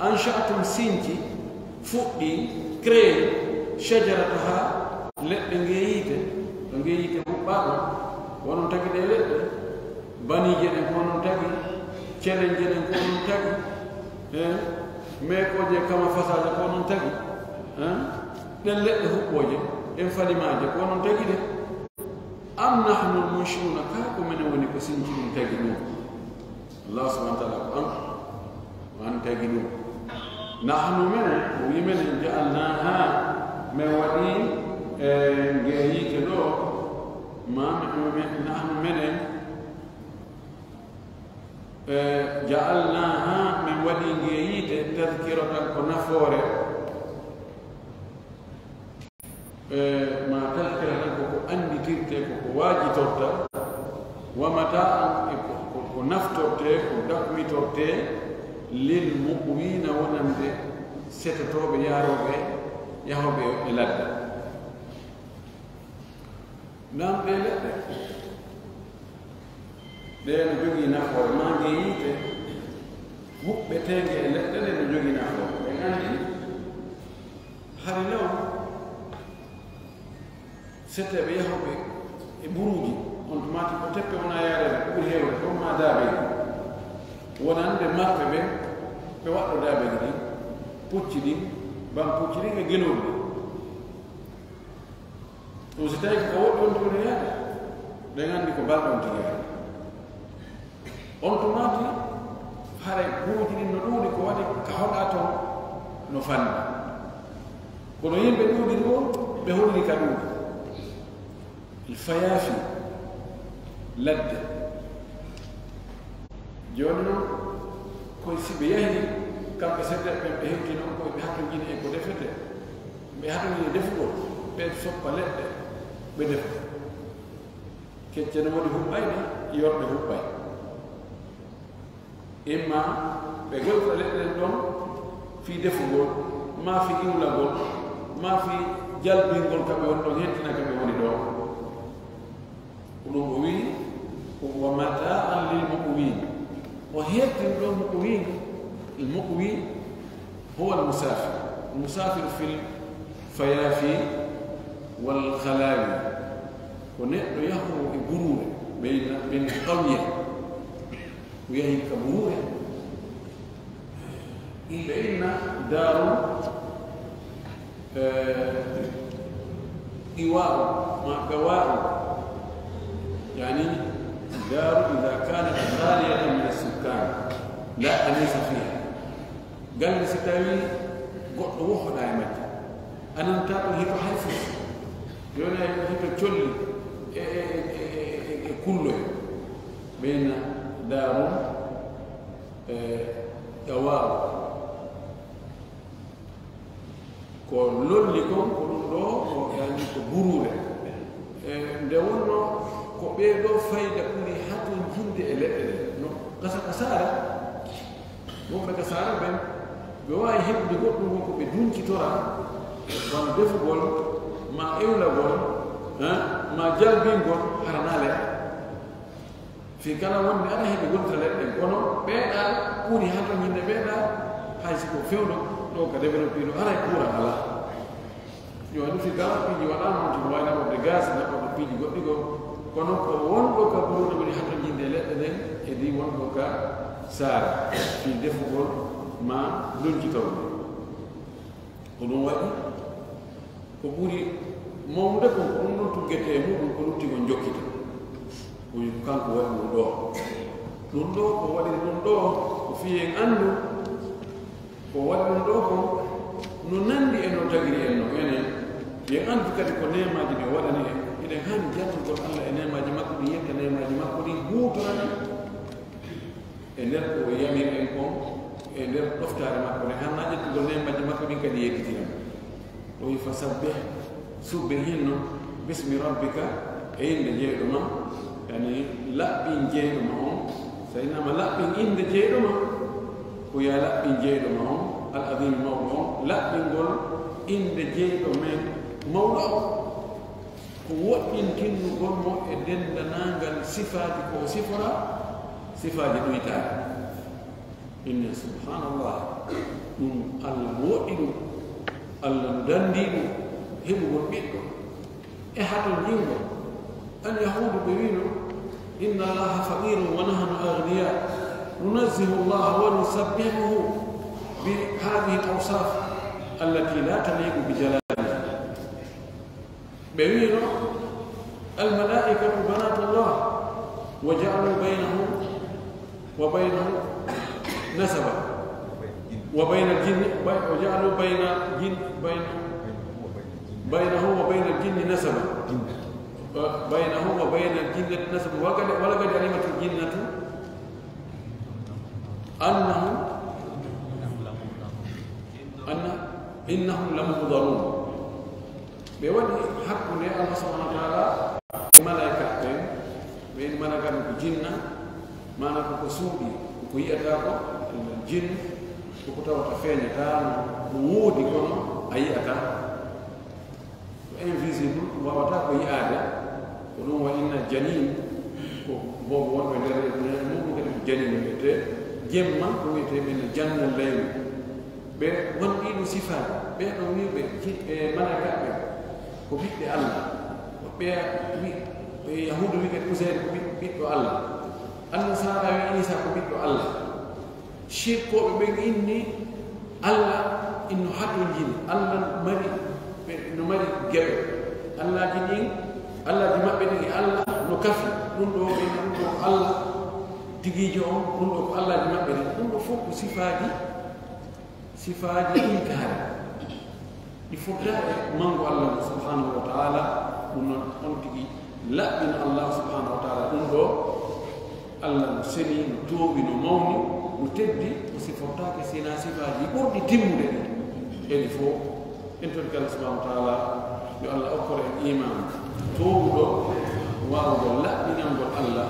ansha'tum, sinci, fuɗɗi, créé, shajarataha, leɗɗe ngee yiite, to ngee yiite huɓɓaa ɗon, ko onon tagi ɗee leɗɗe, baniije ɗen ko onon tagi, celenje ɗen ko onon tagi, eh, meekooje kama fasaaje ko onon tagi, eh, ɗen leɗɗe huɓɓooje, ɗen falimaaje ko onon tagi ɗe." Am nahnul munshi'una, kaa ko menen woni ko sinci ɗum tagi ɗum? Allah subhanahu wa ta'ala ko an, ko an tagi ɗum. Nahnu menen, o wi menen, ja'alnaha, men waɗi, e, nge yiite ɗo, ma, me, me, nahnu menen, e, ja'alnaha, men waɗi nge yiite, tadhkiratan, ko nafoore. E, ma tadhkira tan ko ko annditirtee, ko ko waajitorta, wa mata'an e ko, ko, ko naftortee, ko dakmitortee, lil muqwiina wonande setotooɓe yaarooɓe, yahooɓe e ladde. Naam, ɗee leɗɗe, ɗee no jogii nafoore, maa ngee yiite huɓɓeteenge e leɗɗe ɗee no jogii nafoore. En anndi hari law seteeɓe yahooɓe e buruuji, on tumaati ko teppe wona yaareede ko ɓuri heewde, ko maa daabeeji. Wonande marɓe ɓe, ɓe waɗɗo daabeeji ɗin, pucci ɗin, ban pucci ɗin e gelooɗi ɗin. Ɗum si tawii ko woɗɗi on tigi yaade, ɓe nganndi ko balɗe on tigi yaade. On tumaati, hare buruuji ɗin no ɗuuɗi, ko waɗi ka hoɗa ton no fanni. Kono yimɓe ɗuuɗiri won, ɓe hoɗiri ka ɗuuɗi. Il fayaafi ladde. Jooni non, koye si ɓe yahii, kamɓe seeɗa ɓen ɓe hewtii non, koye ɓe hatonjini e ko defetee. Ɓe hatonjini defugol, ɓe soppa leɗɗe, ɓe defa. Kecce no waɗi huɓɓayɗe, yorɗe huɓɓay. Imma ɓe goyta leɗɗe ɗen ɗon fii defugol, maa fii iwlagol, maa fii jalbingol ka ɓe woni ɗon, hentina ka ɓe woni ɗon. Ko ɗum o wi'i, ko wa mata'an lil muqwin. O hertini ɗon muqwin, al muqwi huwa al musafir. Al musafir fil fayafi wal khalawi. Ko neɗɗo yahoowo e buruure, ɓe inna, ɓe inna qawiya. O yahi ka buruure. Ɓe inna daaru, eh, iwa'u, ma gawa'u. Yani, daaru idha kanat khaliyatan min as-sukkan, la anisa fiha. Galle si tawi goɗɗo wohoɗa e majje, a nanta ɗon hito hay fus, yona hito colli e, e, e, e, e, e kulloy. Ɓeyna daarun, e, ɗawaaru. Ko lolli kon, ko ɗum ɗo, ko yani ko buruure. E, nde wonno ko ɓee ɗoo fayda ɓuri hatonjinde e leɗɗe ɗe. No gasa ka saare, wonɓe ka saare ɓen, ɓe waawi heɓude goɗɗum won ko ɓe dunkitora, wano defugol, ma ewlagol, eh, ma jalbingol, hara na leɗɗe. Fii kala wonde aɗa heɓi wonta leɗɗe, kono ɓeeɗa ɓuri hatonjinde ɓeeɗa, hay si ko fewndo ɗo ka développé ɗo, haray kuuran alaa. Yo anndi fii kala piiji waɗaama on, tuma wawi naɓorde gaz, naɓorde piiji goɗɗi goo, kono ko wonɗo ka buruure woni hatonjinde e leɗɗe ɗen, e ndi wonɗo ka saare, fii defugol ma donkitorde. Ko ɗum waɗi, ko ɓuri mawnude kon, ko ɗum ɗon tuggetee e muɗum, ko lutti kon jokkita. Ko kanko waɗi ɗum ɗoo. Ɗum ɗoo, ko waɗi ɗum ɗoo, ko fii en anndu, ko waɗi ɗum ɗoo kon, no nanndi e no tagiri en non enen. Yo en anndu kadi ko neemaaji ɗi o waɗani en. Hiɗen haani jannugol Alla e neemaaji makko ɗin, yetta neemaaji makko ɗin, huutora ɗi e nder ko o yamiri en kon, e nder ɗoftaare makko nden, hannaa ƴettugol neemaaji makko ɗin kadi yedditira. O wi'i, "Fasabbih", subbe hinno, "bismi rabbika", e innde jeyɗo ma, yani laɓɓin jeyɗo ma on. So a innaama laɓɓin innde jeyɗo ma, ko yo a laɓɓin jeyɗo ma on, al azim mawɗo on, laɓɓingol innde jeyɗo men mawɗo on. Ko woɗɗintinnugol mo e denndanangal sifaaji ko o sifora, sifaaji ɗuytaaɗi. Inna, subhanallah, ɗum Alla no woɗɗi ɗum, Alla no danndii ɗum, heɓugol ɓiɗɗo e hatonjingol. Al Yahuudu ɓe wiino, "Inna Allaha faqirun wa nahnu aghniya, nunazzihu Allaha wa nusabbihuhu bi hadhihi al awsaf allati la taliqu bi jalalihi." Ɓe wiino, "Al malaikatu banatullah, wa ja'alu baynahum wa baynahum nasaba, wa baynal jinni, bay-, wa ja'alu bayna jin-, bayna, baynahum wa baynal jinni nasaba, wa baynahum wa baynal jinnati nasaba, wa qad, wa laqad alimatil jinnatu annahum, anna, innahum lamuhdarun." Ɓe waɗi hakkunde Allah subhanahu wa ta'ala e malaika ɓen. Ɓen malaika ɓen ko jinna, maana ko ko suuɗi, ko ko yi'ata ko, jin, ko ko tawata feeñata, no, no woodi kono a yi'ata. Ko invisible, wawata ko yi'aade. Ko ɗum wa inna janin, ko boobo wonɓe nder, nder muɗum kadi ko janin wiyete. Jemma ko wiyete ɓen jannal laylu. Ɓe won ɗiɗo sifaaji, ɓe ɗo wi'uɓe ji-, e malaikaaɓe ko ɓiɓɓe Allah. Ɓe wi-, ɓe Yahuudu wi'i kadi Useyr ko ɓiɗ-, ɓiɗɗo Allah. Annasaara wi'i Iisa ko ɓiɗɗo Allah. Shirkooɓe ɓen inni Allah inno hatonjini, Allah no mari, ɓe no mari geɓe. Allaaji ɗin, allaaji maɓɓe ɗin e Allah no kafi. Ɗum ɗo ɓe, ɗum ɗo ko Allah tigiijo on, ɗum ɗo ko allaaji maɓɓe ɗin. Ɗum ɗo fof ko sifaaji sifaaji ɗuytaare, ɗi foddaa e manngu Allah ngu subhanahu wa ta'ala. Ɗum noon, on tigi laɓɓina Allah subhanahu wa ta'ala. Ɗum ɗo, Allah no seni, no toowi, no mawni, no teddi, o sifortaake si wonaa sifaaji ɓurɗi timmude ɗi. Enen fof, en torike Allah subhanahu wa ta'ala, yo Allah okkor en iimaan toowuɗo, o waawugol laɓɓinangol Allah,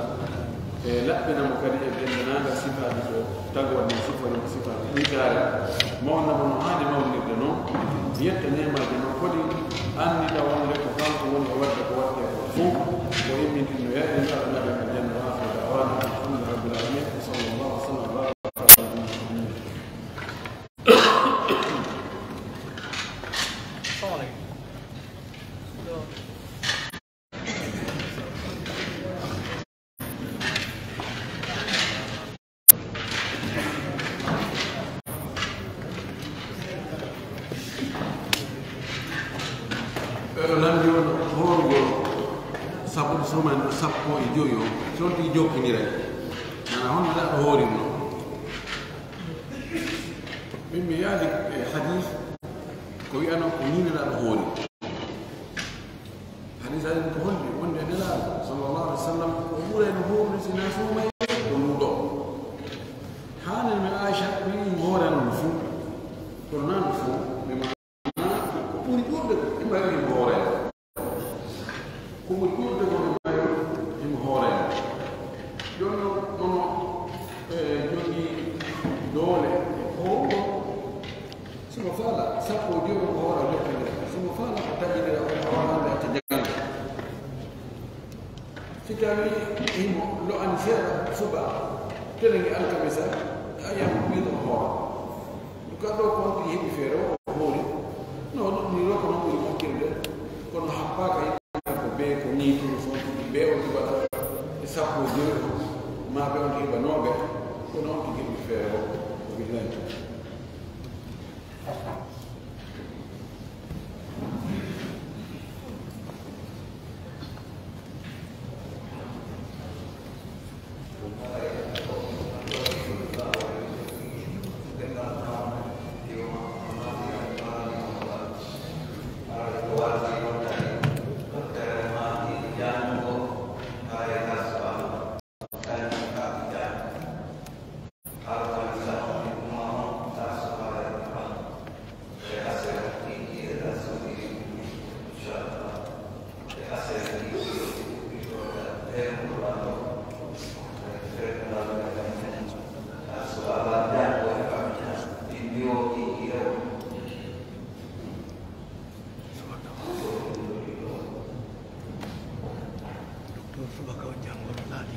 e laɓɓina mo kadi e denndaangal sifaaji ko tagorɗe sifori mo sifaaji ɗiitaare, mawnna mo no haani mawnirde noon. Yetta neemaaji makko ɗi, annita wonde ko kanko woni o waɗde ko waɗtee ko fof, o immintinno yaaɗi Allah naɓe aljanna. Wa aakhiru da'waana alhamdulillahi rabbil aalamiin. Wa sallallaahu wa sallam wa baaraka alaa nabiyyinaa Muhammad. Ɓeɗo lanndi on hoorugol sappo suuman ɗo sappo e joyi o, so on tigi jokkindira. Mana honno ɗaɗo hoorirno? Min mi yaadi e hadis ko wi'ano ko nii ne ɗaɗo hoori. Hadis aɗen ko holli wonde Nelaaɗo sallallahu alaihi wasallam ko ɓurayno hoorude si na suumay ko luuɗo. Haanen men Aisha wi'i mo hoorano no fuu. Kono naa no fuu, ɓe ma ko ɓuri ɗuuɗde ko ɓe mari himo hoorayno. Ko ɓuri ɗuuɗde ko ɓe mari himo hoorayno. Jooni noon, hono, e, jogii doole e hoowuɗo. Si mo faala, sappo e jowi ko hoora jokkondira. Si mo faala ko taƴindira, o waawande acca janngo. Si tawi himo lo'ani seeɗa suba, telengi alkamisa, a yiyam min o hoora. Ɗum ka ɗo ko on tigi heɓi feere o hoori. No, ɗum ni ɗo ko noon ɓuri moƴƴirde. Kono happaaka yimɓe ko bee ko nii ɗum so on tigi bee on tigi waɗa e sappo e jowi o, maa ɓe on tigi heɓa nooɓe, kono on tigi heɓi feere o, ko billahi. Docteur Subaka o janngo no laaɓi.